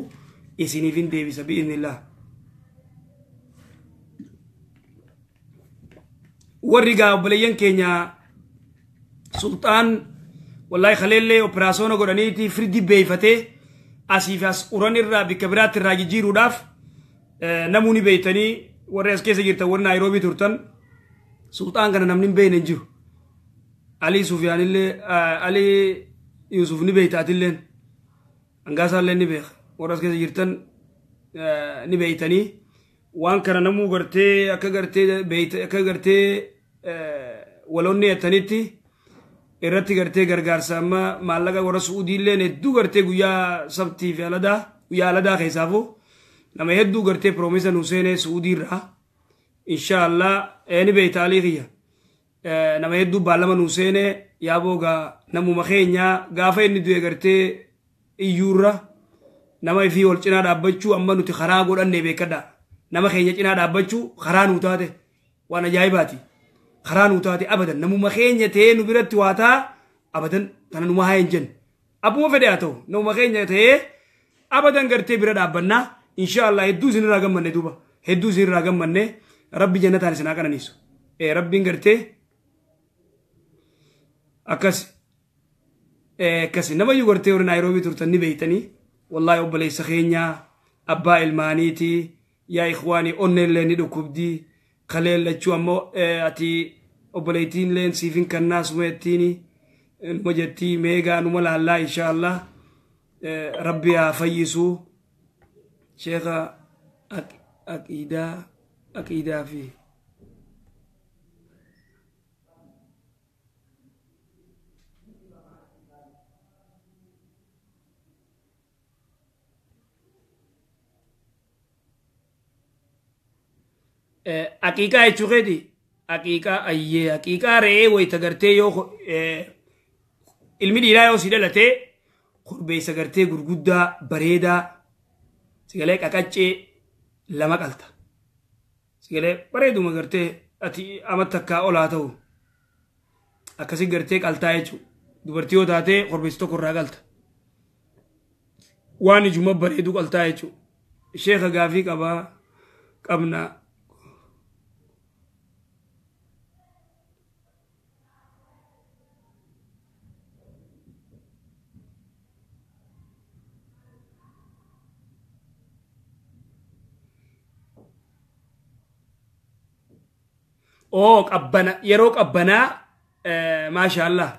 isiniif hin deebisa bi'iznillah. Warri gaa obboleeyyan keenya sultaan wallahi khaleellee operaasyoona godhaniiti firdi beeyfatee asiif as uran irraa bikka biraatti irraa jijjiiruudhaaf namoonni beeytanii warri as keessa jirtan warri Naayiroobii turtan sultaan kana namni hin beekne hin jiru. Ali Sufyaanillee Ali Yusuf ni beeyta atilleen hangaasaallee ni beeka warra as keessa jirtan ni beeytanii waan kana namuu gartee akka gartee beeyta akka gartee waloonni jettanitti irratti gartee gargaarsa amma maallaqa warra Suudiilleen hedduu gartee guyyaa sabtii fi aladaa guyyaa aladaa keessaafuu nama hedduu gartee piroomisa nu seenee Suudii irraa inshallah ni beeyta Alii kiyya. Nama hedduu baallama nu seenee yaaboo gaa namuma keenya gaafa inni du'e gartee iyyuurra nama ifii ol cinaa dhaabbachuu amma nuti karaa godhanne beekadha. Nama keenya cinaa dhaabbachuu karaa nuu taate waan ajaa'ibaati. Karaa nuu taate abadan namuma keenya ta'ee nu biratti waa ta'a abadan tana numa haa hin jenne. Abbuma fedhe haa ta'u namuma keenya ta'ee abadan gartee bira dhaabbannaa inshallah hedduu isinirraa gammanne duuba hedduu isinirraa gammanne Rabbi jannataan isin haa qananiisu. Rabbiin gartee akkas akkas namayyuu gartee warri Naayiroobii turtan ni beeytanii wallahi obboleessa keenyaa abbaa ilmaaniiti yaa ikhwaanii onnellee ni dhukkubdii kaleellachuu ammoo ati obboleettiin leen siif hin kannaa suma jettiini numa jettii meegaa numa laallaa inshallah Rabbi haa fayyisuu sheekha aqiidaa fi Aqiiqaa jechuu keeti aqiiqaa ayyee aqiiqaa re'ee wayita gartee yoo ilmi dhiiraa yoo si dhalatee korbeessa gartee gurguddaa bareedaa sigalee qaqaccee lama qalta sigalee bareeduma gartee ati ama takkaa olaa ta'u akkasi gartee qaltaa jechuudha dubartii yoo taatee korbeessa tokko irraa qalta waan ijuma bareedu qaltaa jechuudha sheeka gaafii qabaa qabna. Oo qabbana yeroo qabbanaa maashaallah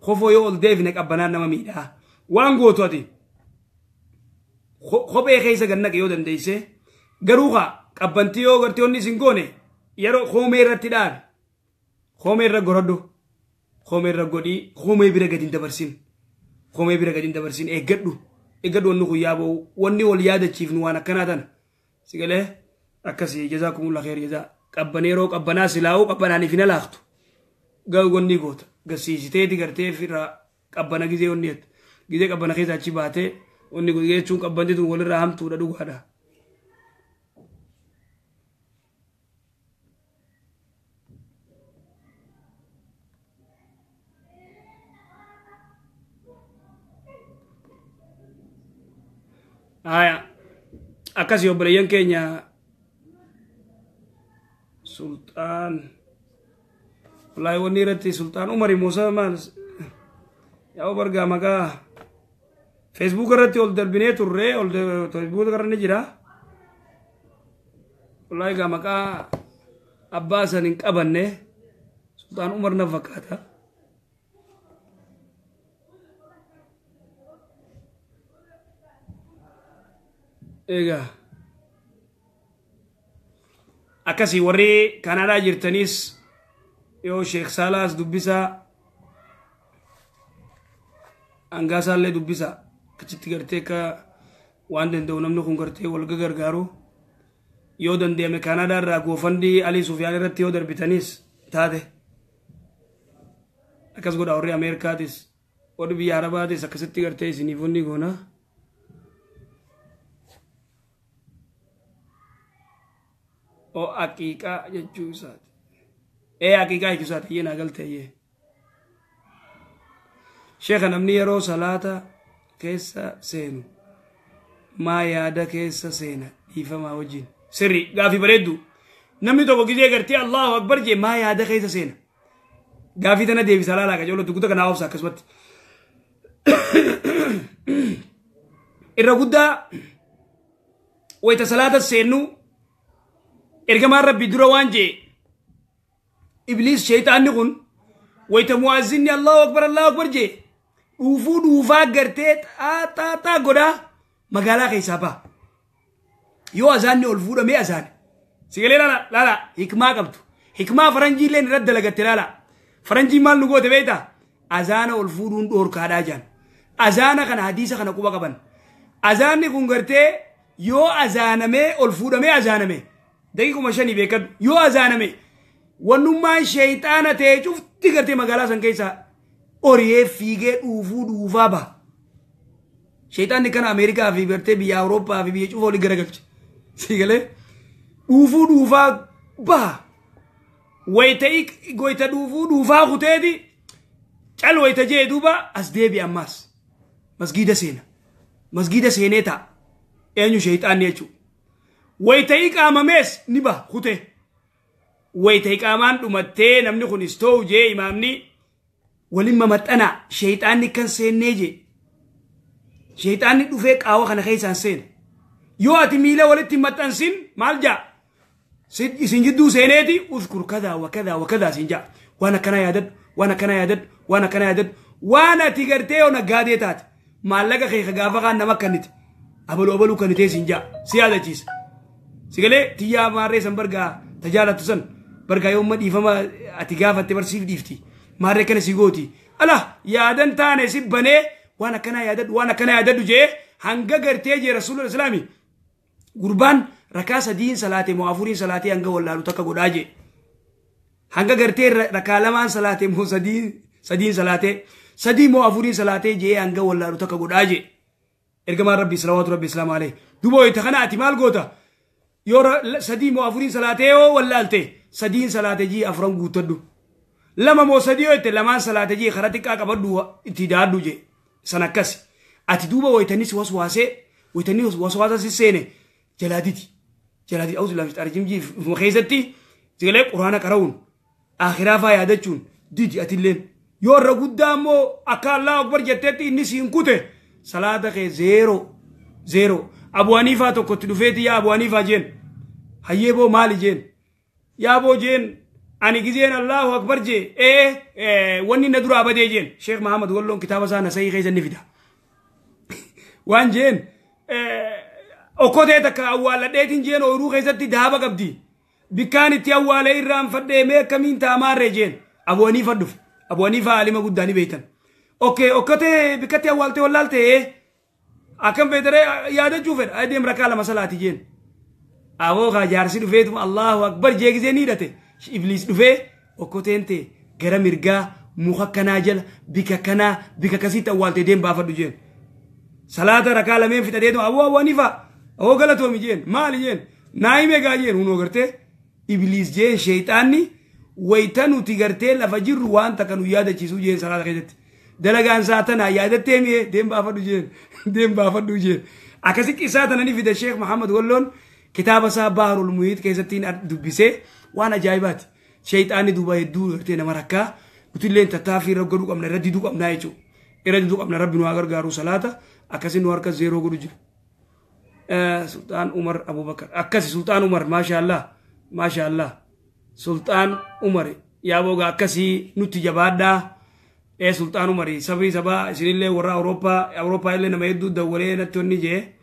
kofoo yoo ol deebine qabbanaa nama miidhaa waan gootu ati kophee keessa gad naqe yoo dandeesse garuu haa qabbantii yoo gartee onni isin goone yeroo koomee irratti dhaabe koomee irra goradhu koomee irra godhii koomee bira gadi hin dabarsin koomee bira gadi hin dabarsin eeggadhu eeggadhu wanni kun yaaboo wanni wal yaadachiifnu waan akkanaa tana sigalee akkasii jazaakumullah kheer jazaa qabbaneeroo qabbanaa silaa'uu qabbanaaniif hin alaaqtu gonni goota gasiisiteeti gartee firraa qabbana gizee onni jettu gizee qabbana keessa achi baatee onni jechuun qabbanti tun walirraa hamtuudha dhugaadha. Haya akkasii obboleeyyan keenya Sultan wallahi wanni irratti Sultan Umari Musa maal yaa bargaa maqaa Facebook irratti ol darbinee turre ol Facebook irra ni jira wallahi gaa maqaa abbaa san hin qabanne Sultan Umar na fakkaata. Egaa akkasii warri Kanaadaa jirtanis yoo Sheekh Saalaas dubbisaa hangaasaallee dubbisaa achitti gartee akka waan danda'u namni kun gartee wal gargaaru yoo danda'ame Kanaadaa irraa goofandii Alii Sufiyaan irratti yoo darbitanis taate akkas godha warri Ameerikaatis warri biyya Arabaatis akkasitti gartee isiniif wanni goona. O aqiiqaa jechuu isaati. Ee aqiiqaa jechuu isaati iyyee naa galte iyyee. Sheekha namni yeroo salaata keessa seenu maa yaada keessa seena dhiifamaa wajjin. Sirri gaafii bareeddu. Namni tokko gizee gartee Allahu Akbar jee maa yaada keessa seena. Gaafii tana deebisa laalaa qajeelottu guuta kanaa obsa akkasumatti. Irra guddaa wayita salaata seennu ergamaan rabbi dura waan jee ibliis sheeyxaanni kun wayita mu'azzinni Allahu Akbar Allahu Akbar jee dhuufuu dhuufaa gartee xaaxaaxaa godhaa magaalaa keessaa ba'a. Yoo azaanni ol fuudhamee azaane. Sigalee laala laala hikmaa qabdu. Hikmaa faranjiilleen irratti dalagatte laala. Faranjiin maal nu goote beektaa? Azaana ol fuudhuun dhoorkaadhaa jaan. Azaana kana hadiisa kana quba qaban. Azaanni kun gartee yoo azaanamee ol fuudhamee azaaname. Daqiiquma 5 beekadhu yoo azaaname wannummaan sheeyxaana ta'e cufti gartee magaalaa san keessa oriyee fiigee dhuufuu dhuufaa ba'a. Sheeyxaanni kana Ameerikaa fi gartee biyya Awurooppaa fi biyya cufa olii garagalche. Siigalee dhuufuu dhuufaa ba'a. Wayita dhuufuu dhuufaa kuteeti cal wayita jee duuba as deebi ammaas. Masgiida seena. Masgiida seenee ta'a. Eenyu sheeyxaanni jechuudha. Wayita iqaamamees ni ba'a kutee. Wayita iqaamaan dhumattee namni kun istoowu jee imaamni waliin mamaxxanaa sheeyxaanni kan seennee jee. Sheeyxaanni dhufee qaawa kana keessaan seena. Yoo ati miila walitti maxxansin maal jaa? Isin jidduu seeneeti uzkur kadaa wa kadaa wa kadaa siin jaa. Waan akkanaa yaadadhu, waan akkanaa yaadadhu, waan akkanaa yaadadhu. Waan ati gartee yoo naggaadee taate maallaqa kee gaafa kaan nama kannite abaluu abaluu kannitee siin jaa si yaadachiisa. Sigalee tiyyaa maarree san bargaa tajaalattu san bargaa yoo amma dhiifama ati gaafatte barsiif dhiifti maarree kana si gooti ala yaadan taane si banee waan akkanaa yaadadhu waan akkanaa yaadadhu jee hanga gartee jee rasuulul islaami gurbaan Rakaa sadiin salaate moo afuriin salaatee hanga wallaalu takka godhaa jee. Hanga gartee rakaa lamaan salaate moo sadiin salaatee sadii moo afuriin salaatee jee hanga wallaalu takka godhaa jee. Ergamaan Rabbii salawaatu Rabbii islaamu alayhi. Duuba wayita kana ati maal goota? Yoo sadii moo afuriin salaatee yoo wallaalte sadiin salaate jii afuran guuttadhu. Lama moo sadii yoo jette lamaan salaate jii karaa xiqqaa qabadhu itti daadhu jee. San akkasi. Ati duuba wayitanis waswaasee wayitanis waswaasa si seene jalaa didi. Jalaa didi auzu billahi arjim jii ufuma keessatti sigalee quraana qara'uun akhiraa faa yaadachuun didi atilleen. Yoo irra guddaa immoo akka Allahu akbar jetteetti inni siin kute salaata kee 0-0. Abu Haniifaa tokkotti dhufeeti yaa Abu Haniifaa jeen. Hayyee boo maali jeen? Yaa boo jeen ani gizeen Allahu akbar jee wanni na duraa badee jeen. Sheekh Mahamad Walloon kitaaba isaa Nasayii keessa ni fida. Waan jeen okkotee takka awwaaladheetiin jeen ooyiruu keessatti daaba qabdi. Bikkaan itti awwaalee irraanfadhee mee akkamiin taamaarree jeen. Abu Haniifaa dhufe. Abu Haniifaa alima guddaa ni beektan. Okkee okkotee bikkatti awwaaltee wallaaltee akkam feetaree yaadachuu fedha. Ayi deem rakaa lama salaati jeen. Aboo kaa jaarsi dhufeetuma Allahu akbar jee gizee ni hidhate. Ibliis dhufee okkoteen ta'e gara mirgaa muka kanaa jala bika kanaa bika kasitti awwaaltee deem baafadhu jeen. Salaata rakaa lameen fixateetuma aboo Abu Haniifaa aboo galatoomi jeen maali jeen naayime gaa jeen hunoo gartee Ibliis jeen sheexaanni wayita nuti gartee lafa jirru waan takka nu yaadachiisuu jeen salaata keessatti. Dalagaan isaa tanaa yaadattee mi'ee deem baafadhu jeen deem baafadhu jeen. Akkasi qisaa tana ni fida Sheekh Mahamad Walloon kitaaba isaa Baharul Muhiit keessattiin dubbisee waan ajaa'ibaati. Sheexaanni duuba hedduu gartee nama rakkaa nuti tattaaffii irra godhuu qabna irra diduu qabnaa jechuudha. Irra diduu qabna Rabbi nu haa gargaaru salaata akkasi nu harka 0 godhu jira. Sultaan Umar Abubakar akkasi Sultaan Umar maashaallah maashaallah Sultaan Umar yaa booga akkasii nutti jabaadhaa. Sultaan Umar sabii sabaa isinillee warra Awurooppaa illee nama hedduu dawwalee natti onni jee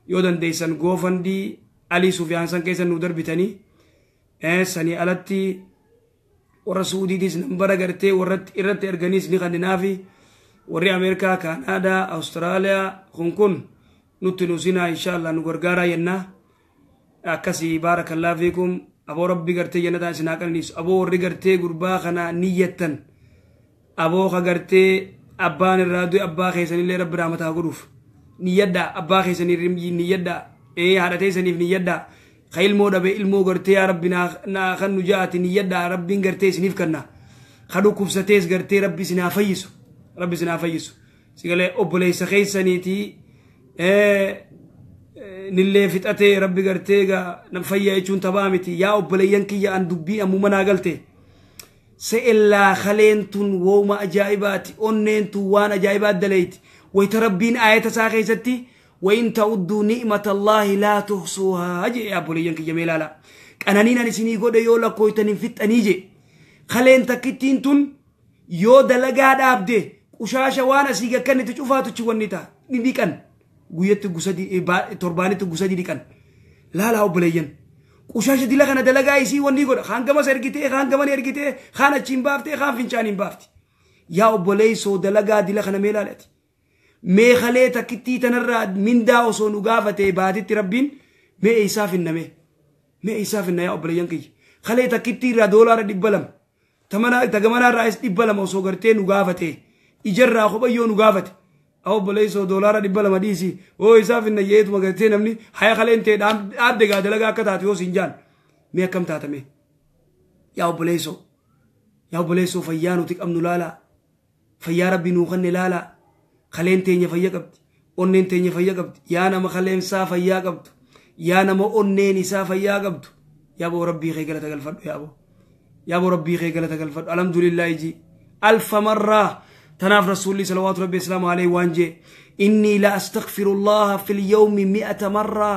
yoo dandeessan goofandii Alii Sufiyaan san keessa nu darbitanii sanii alatti warra Suudiitis nambara gartee warratti irratti erganiis ni kanninaafi warri Ameerikaa, Kaanaadaa, Awustiraaliyaa kun nutti nu sinaa inshaallah nu gargaaraa jennaa. Akkasii baarakallaa fiikum aboo Rabbi gartee jannataan isin haa qananiisu aboo warri gartee gurbaa kana niyyattan aboo ka gartee abbaan irraa du'e abbaa keessanillee Rabbi rahmataa godhuuf niyyadhaa abbaa keessaniif niyyadhaa haadha teessaniif niyyadhaa ka ilmoo dhabe ilmoo gartee yaa Rabbi naa kan nu ja'ati niyyadhaa Rabbiin gartee isiniif kenna ka dhukkubsatees gartee Rabbi isin haa fayyisu Rabbi isin haa fayyisu sigalee obboleessa keessaniitii nillee fixatee Rabbi gartee gaa nam fayyaa jechuun taphaa miti yaa obboleeyyan kiyya an dubbii ammuma naa galte se'ellaa kaleen tun wooma ajaa'ibaati onneen tun waan ajaa'ibaa daleeti wayita Rabbiin aayata isaa keessatti wain ta'udduu ni'mata Allaahi laa tuhsuuhaa jee obboleeyyan kiyya mee ilaala qananiin ani isinii godhe yoo lakkooytan hin fixxanii jee kaleen takkittiin tun yoo dalagaa dhaabde qushaasha waan asii gakkannitti cufaatuchi wanni ta'a ni dhiqan guyyatti gusadii torbaanitti gusadii dhiqan laalaa obboleeyyan qushaasha dila kana dalagaa isii wanni godha kaan gamas ergitee kaan gaman ergitee kaan achiin baaftee kaan fincaaniin baafti yaa obboleessoo dalagaa dila kana mee ilaalati mee kalee takkittii tanarraa mindaa osoo nu gaafate baatitti Rabbiin mee eessaa finna mee eessaa finna yaa obboleeyyan kiyya kalee takkittii irraa $200 tagamanaa irraa $200 osoo gartee nu gaafate ijarraa kophayyoo nu gaafate obboleessoo $200 dhiisi oo isaa finna jeetuma gartee namni haya kaleen ta'e dhaabde gaa dalagaa akka taatu yoo siin jaan mee akkam taatame yaa obboleessoo fayyaa nuti qabnu laalaa fayyaa Rabbi nuu kenne laalaa kaleen teenya fayya qabdi onneen teenya fayya qabdi yaa nama kaleen isaa fayyaa qabdu yaa nama onneen isaa fayyaa qabdu yaa boo Rabbii kee galata galfadhu yaa boo Rabbii kee galata galfadhu alhamdulillaahi ji alfa marraa تناف رسول الله صلوات ربي السلام عليه وانجي إني لا أستغفر الله في اليوم 100 مرة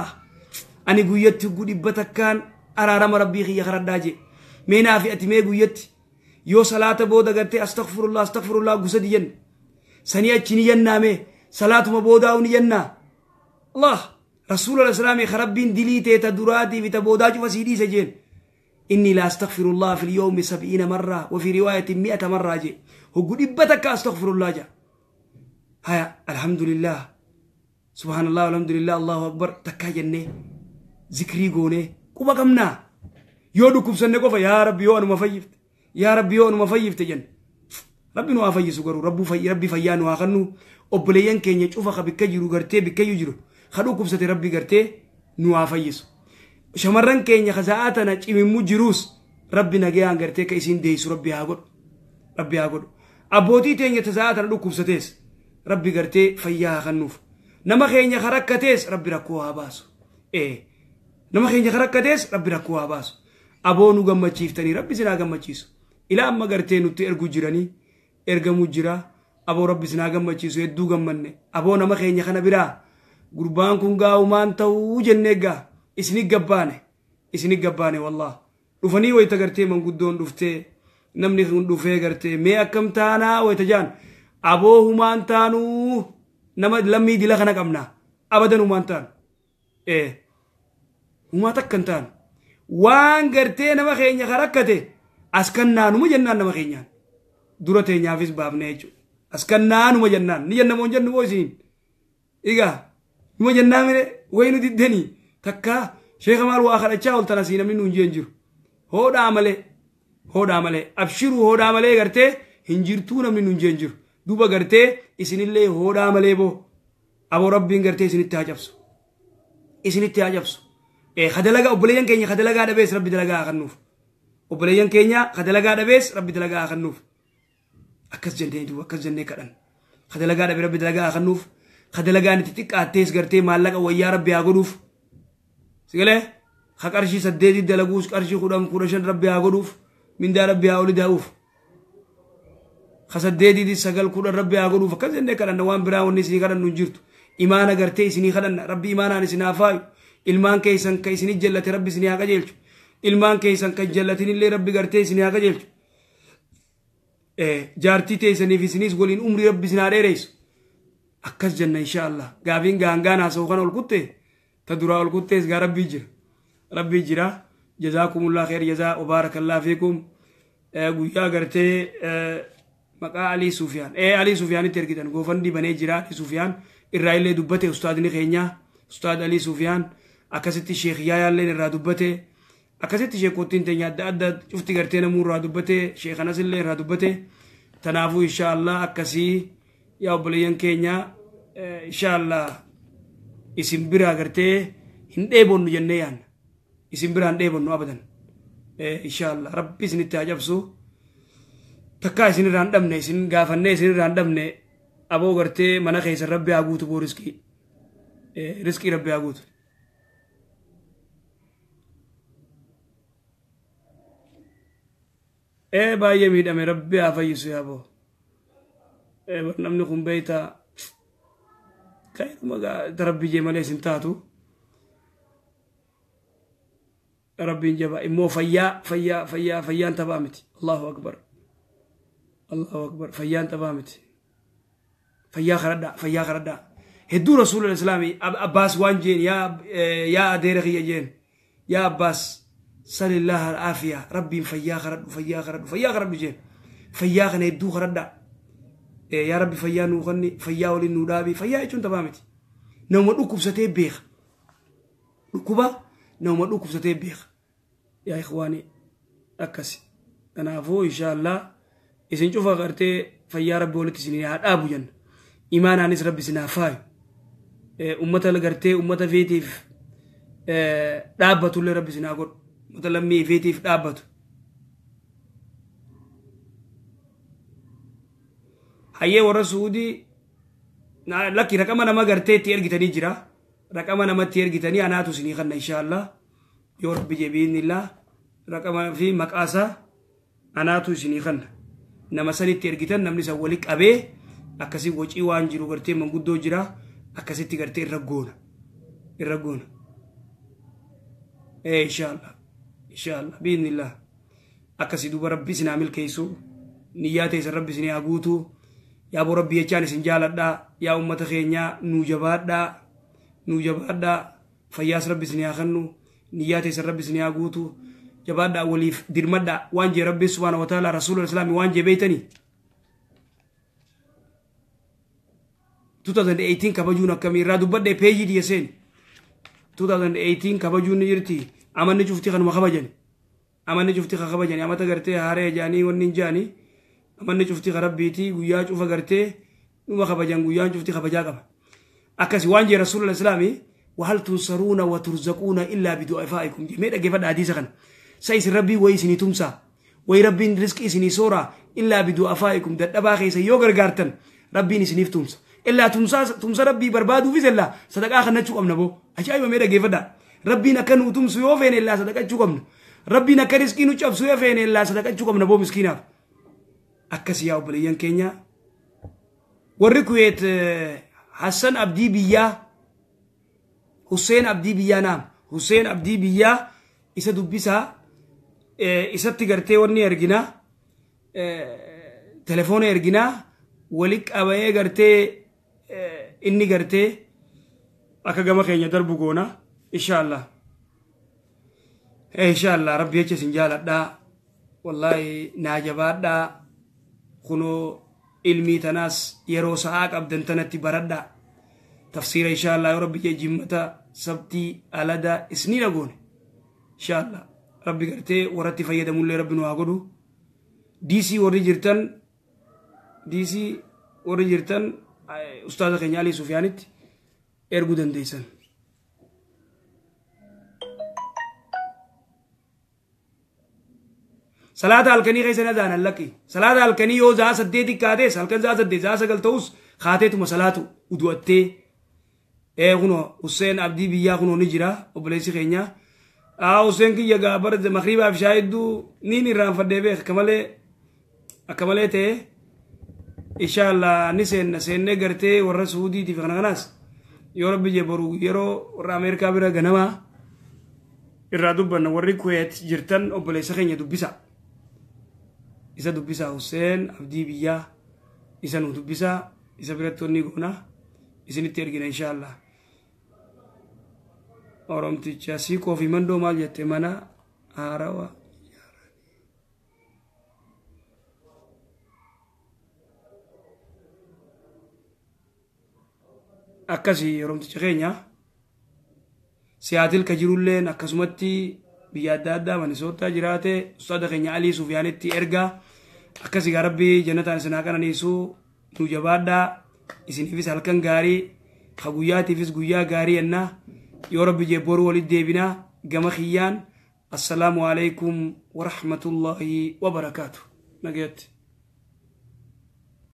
أني قيت قولي بتكان أرى رم ربي خي خرد داجي مينا في أتمي قيت يو صلاة بودا قلت أستغفر الله أستغفر الله قصديا سنيا تشنيا نامي صلاة ما بودا ونينا الله رسول الله السلام خربين دليتي تدراتي في تبودا وسيدي سجين إني لا أستغفر الله في اليوم 70 مرة وفي رواية 100 مرة جي هو قد أستغفر الله جا هيا الحمد لله سبحان الله والحمد لله الله أكبر تكا جنة Zikrii goonee quba qabnaa. Yoo dhukkubsanne qofa yaa Rabbi yoo anuma fayyifte. Yaa Rabbi yoo anuma fayyifte jenna. Rabbi nu haa fayyisu garuu Rabbi fayyaa nu haa kennu. Obboleeyyan keenya cufa ka bikka jiru gartee bikkayyuu jiru. Ka dhukkubsate Rabbi gartee nu haa fayyisu. Shamarran keenya ka sa'aa tana cimimmu jiruus Rabbi nagayaan gartee ka isiin deessu Rabbi haa godhu. Rabbi haa godhu. Abbootii teenya ta sa'aa tana dhukkubsatees Rabbi gartee fayyaa haa kennuuf. Nama keenya ka rakkatees Rabbi rakkoo haa baasu. Nama keenya ka rakkatees Rabbi rakkoo haa baasu. Aboo nu gammachiiftanii Rabbi isin haa gammachiisu. Ilaa amma gartee nutti erguu jiranii ergamuu jira. Aboo Rabbi isin haa gammachiisu hedduu gammanne. Aboo nama keenya kana biraa gurbaan kun gaa'umaan ta'uu jennee gaa isinii gabbaane isinii gabbaane wallah. Dhufanii wayita gartee manguddoon dhuftee namni kun dhufee gartee mee akkam taanaa wayita jaan aboo humaan taanuu nama lammii dila kana qabna abadan humaan taanu. Humaa takka hin taanu. Waan gartee nama keenya ka rakkate as kannaanuma jennaan nama keenyaan. Dura teenyaafis baafne jechuudha. As kannaanuma jennaan. Ni jenna moo hin jennu moo isiin? Egaa numa jennaa mire wayi nu diddanii takka sheeka maal waa kadhachaa ooltan asii namni nuun jeen jiru. Hoodhaa malee hoodhaa malee abshiruu hoodhaa malee gartee hin jirtuu namni nuun jeen jiru. Duuba gartee isinillee hoodhaa malee boo aboo Rabbiin gartee isinitti haa cabsu. Isinitti haa cabsu. Kadalagaa obboleeyyan keenya kadalagaa dhabees Rabbi dalagaa haa kennuuf. Obboleeyyan keenya kadalagaa dhabees Rabbi dalagaa haa kennuuf. Akkas jennee duuba akkas jennee kadhan. Kadalagaa dhabe Rabbi dalagaa haa kennuuf. Kadalagaan itti xiqqaattees gartee maallaqa wayyaa Rabbi haa godhuuf. Sigalee ka qarshii 8 dalaguus qarshii 10 15 Rabbi haa godhuuf. Mindaa Rabbi haa oli daa'uuf. Ka 8 9 10 Rabbi haa godhuuf. Akkas jennee kadhanna waan biraa wanni isinii kadhannu hin jirtu. Imaana gartee isinii kadhanna Rabbi imaanaan isin haa faayu. Ilmaan keessan ka isinii jallate Rabbi isinii haa qajeelchu. Ilmaan keessan kan jallatinillee Rabbi gartee isinii haa qajeelchu. Jaartii teessaniif isiniis waliin umrii Rabbi isin haa dheeressu. Akkas jenna inshaallah. Gaafiin gaangaan haasa'u kana ol kutte ta duraa ol kuttees gaa Rabbii jira. Rabbii jira. Jazaakumullah kheer jazaa wa baarakallah fiikum. Guyyaa gartee maqaa Alii Sufiyaan. Alii Sufiyaanitti ergitan goofandi banee jira Alii Sufiyaan irraa illee dubbate ustaadni keenya ustaad Alii Sufiyaan akkasitti Sheekh Yaayaalleen irraa dubbate akkasitti sheekottiin teenya adda adda cufti gartee namuu irraa dubbate Sheekh Anas illee irraa dubbate. Tanaafuu inshaallah akkasii yaa obboleeyyan keenya inshaallah isin biraa gartee hin dheebonnu jennee yaanna. Isin biraa hin dheebonnu abadan. Inshaallah Rabbi isinitti haa cabsu. Takkaa isin irraa hin dhabne isin gaafannee isin irraa hin dhabne aboo gartee mana keessan Rabbi haa guutu boo riskii. Riskii Rabbi haa guutu. Baay'ee miidhame Rabbi haa fayyisu yaa boo. Namni kun beektaa kaayiruma Rabbi jee malee isin taatu. Rabbiin jaba immoo fayyaa fayyaa fayyaa fayyaan taphaa miti. Allahu akbar. Allahu akbar fayyaan taphaa miti. Fayyaa kadhadhaa fayyaa kadhadhaa. Hedduu Rasuulul Islaamii Abbaas waan jeen yaa adeera kiyya jeen yaa Abbaas salillaaha alaafiyaa Rabbiin fayyaa kadhadhu fayyaa kadhadhu fayyaa kadhadhu jeen. Fayyaa kana hedduu kadhadhaa. Yaa Rabbi fayyaa nuu kenni fayyaa waliin nuu dhaabi fayyaa jechuun taphaa miti. Nama dhukkubsatee beeka. Dhukkuba nama dhukkubsatee beeka. Yaa ikhwaani akkasi. Kanaafuu inshaallah isin cufa gartee fayyaa Rabbi walitti isin haa dhaabu jenna. Imaanaanis Rabbi isin haa faayu. Ummata gartee ummata feetiif dhaabbatullee Rabbi isin haa godhu. Ummata lammii feetiif dhaabbatu. Hayyee warra Suudii lakki raqama nama gartee itti ergitanii jira. Raqama namatti ergitanii anaatu isinii kenna inshaallah. Yoo Rabbi jee biiznillah raqama fi maqaasaa anaatu isinii kenna. Nama sanitti ergitan namni san wali qabee akkasii wacii waan jiru gartee manguddoo jira akkasitti gartee irra goona. Irra goona. Inshaallah. Inshaallah biiznillah. Akkasii duuba Rabbi isin haa milkeessu. Niyyaa teessan Rabbi isin haa guutu. Yaa boo Rabbi jechaan isin jaaladhaa. Yaa ummata keenyaa nuu jabaadhaa. Nuu jabaadhaa. Fayyaas Rabbi isin haa kennu. Niyyaa teessan Rabbi isin haa guutu. Jabaadhaa waliif dirmadhaa. Waan jee Rabbi subhaana wa ta'ala Rasuulul Islaamii waan jee beeytanii. 2018 kabajuun akkamii irraa dubbadhee peejii dhiyeesseen. 2018 kabajuun ni jirti. Amanni cufti kanuma kabajani. Amanni cufti ka kabajani. Amata gartee haaree jaanii wanni hin jaanii. Amanni cufti ka rabbiiti guyyaa cufa gartee numa kabajan guyyaan cufti kabajaa qaba. Akkasi waan jee Rasuulullah Islaamii wahal tunsaruuna wa turzaquuna illaa bidu'afaa'ikum jee. Mee dhaggeeffadha hadiisa kana. Sa isin rabbii wayi isinii tumsaa. Wayi rabbiin rizqii isinii sooraa illaa bidu'afaa'ikum dadhabaa keessa yoo gargaartan rabbiin isiniif tumsa. Illaa tumsa rabbii barbaaduufis illaa sadaqaa kannachuu qabna boo. Ajaa'iba mee dhaggeeffadha. Rabbiin akka nu tumsu yoo feene illaa sadaqachuu qabna. Rabbiin akka rizqii nu cabsu yoo feene illaa sadaqachuu qabna boo miskiinaaf. Akkas yaa obboleeyyan keenya. Warri Kuweet Hassan Abdii Biyyaa Hussein Abdii Biyyaa naam Hussein Abdii Biyyaa isa dubbisaa isatti gartee wanni erginaa telefoona erginaa wali qabee gartee inni gartee akka gama keenya darbu goona inshaallah. Inshaallah rabbi jecha isin jaaladhaa wallaahi naa jabaadhaa kunoo ilmii tanaas yeroo sa'aa qabdan tanatti baradhaa tafsiira inshaallah yoo rabbi jee jimmata sabtii alada isni dhagoone inshaallah rabbi gartee warratti fayyadamullee rabbi nu haa godhu. DC warri jirtan DC warri jirtan ustaaza keenya Alii Sufiyaanitti erguu dandeessan. Salaata halkanii keessa na zaanan lakki. Salaata halkanii yoo za'a 8 kaatees halkan za'a 8 za'a 9 ta'us kaateetuma salaatu udu'attee. Kunoo Hussein Abdii Biyyaa kunoo ni jira obboleessi keenya. Hussein kiyya gaa bara makriibaaf shaayidduu niin irraanfadhee beek akka malee ta'e inshaallah ni seenna seennee gartee warra Suudiitiif kana kanaas yoo rabbi jee boru yeroo warra Ameerikaa bira ganamaa irraa dubbanna warri Kuweet jirtan obboleessa keenya dubbisa. Isa dubbisa Hussein Abdii Biyyaa isa nu dubbisa isa biratti wanni goona isinitti ergina inshaallah. Oromticha Siikoo fi Mandoo maal jette mana haarawaa akkasii oromticha keenya Siyaatil ka jirulleen akkasumatti biyya adda addaa Minisootaa jiraate ustaada keenya Alii Sufiyaanitti ergaa akkasii gaa rabbii jannataan isin haa qananiisu nu jabaadhaa isiniifis halkan gaarii ka guyyaatiifis guyyaa gaarii ennaa yoo rabbi jee boruu walitti deebinaa gama kiyyaan assalaamu alaikum warahmatullaahi wabarakaatu nagayatti.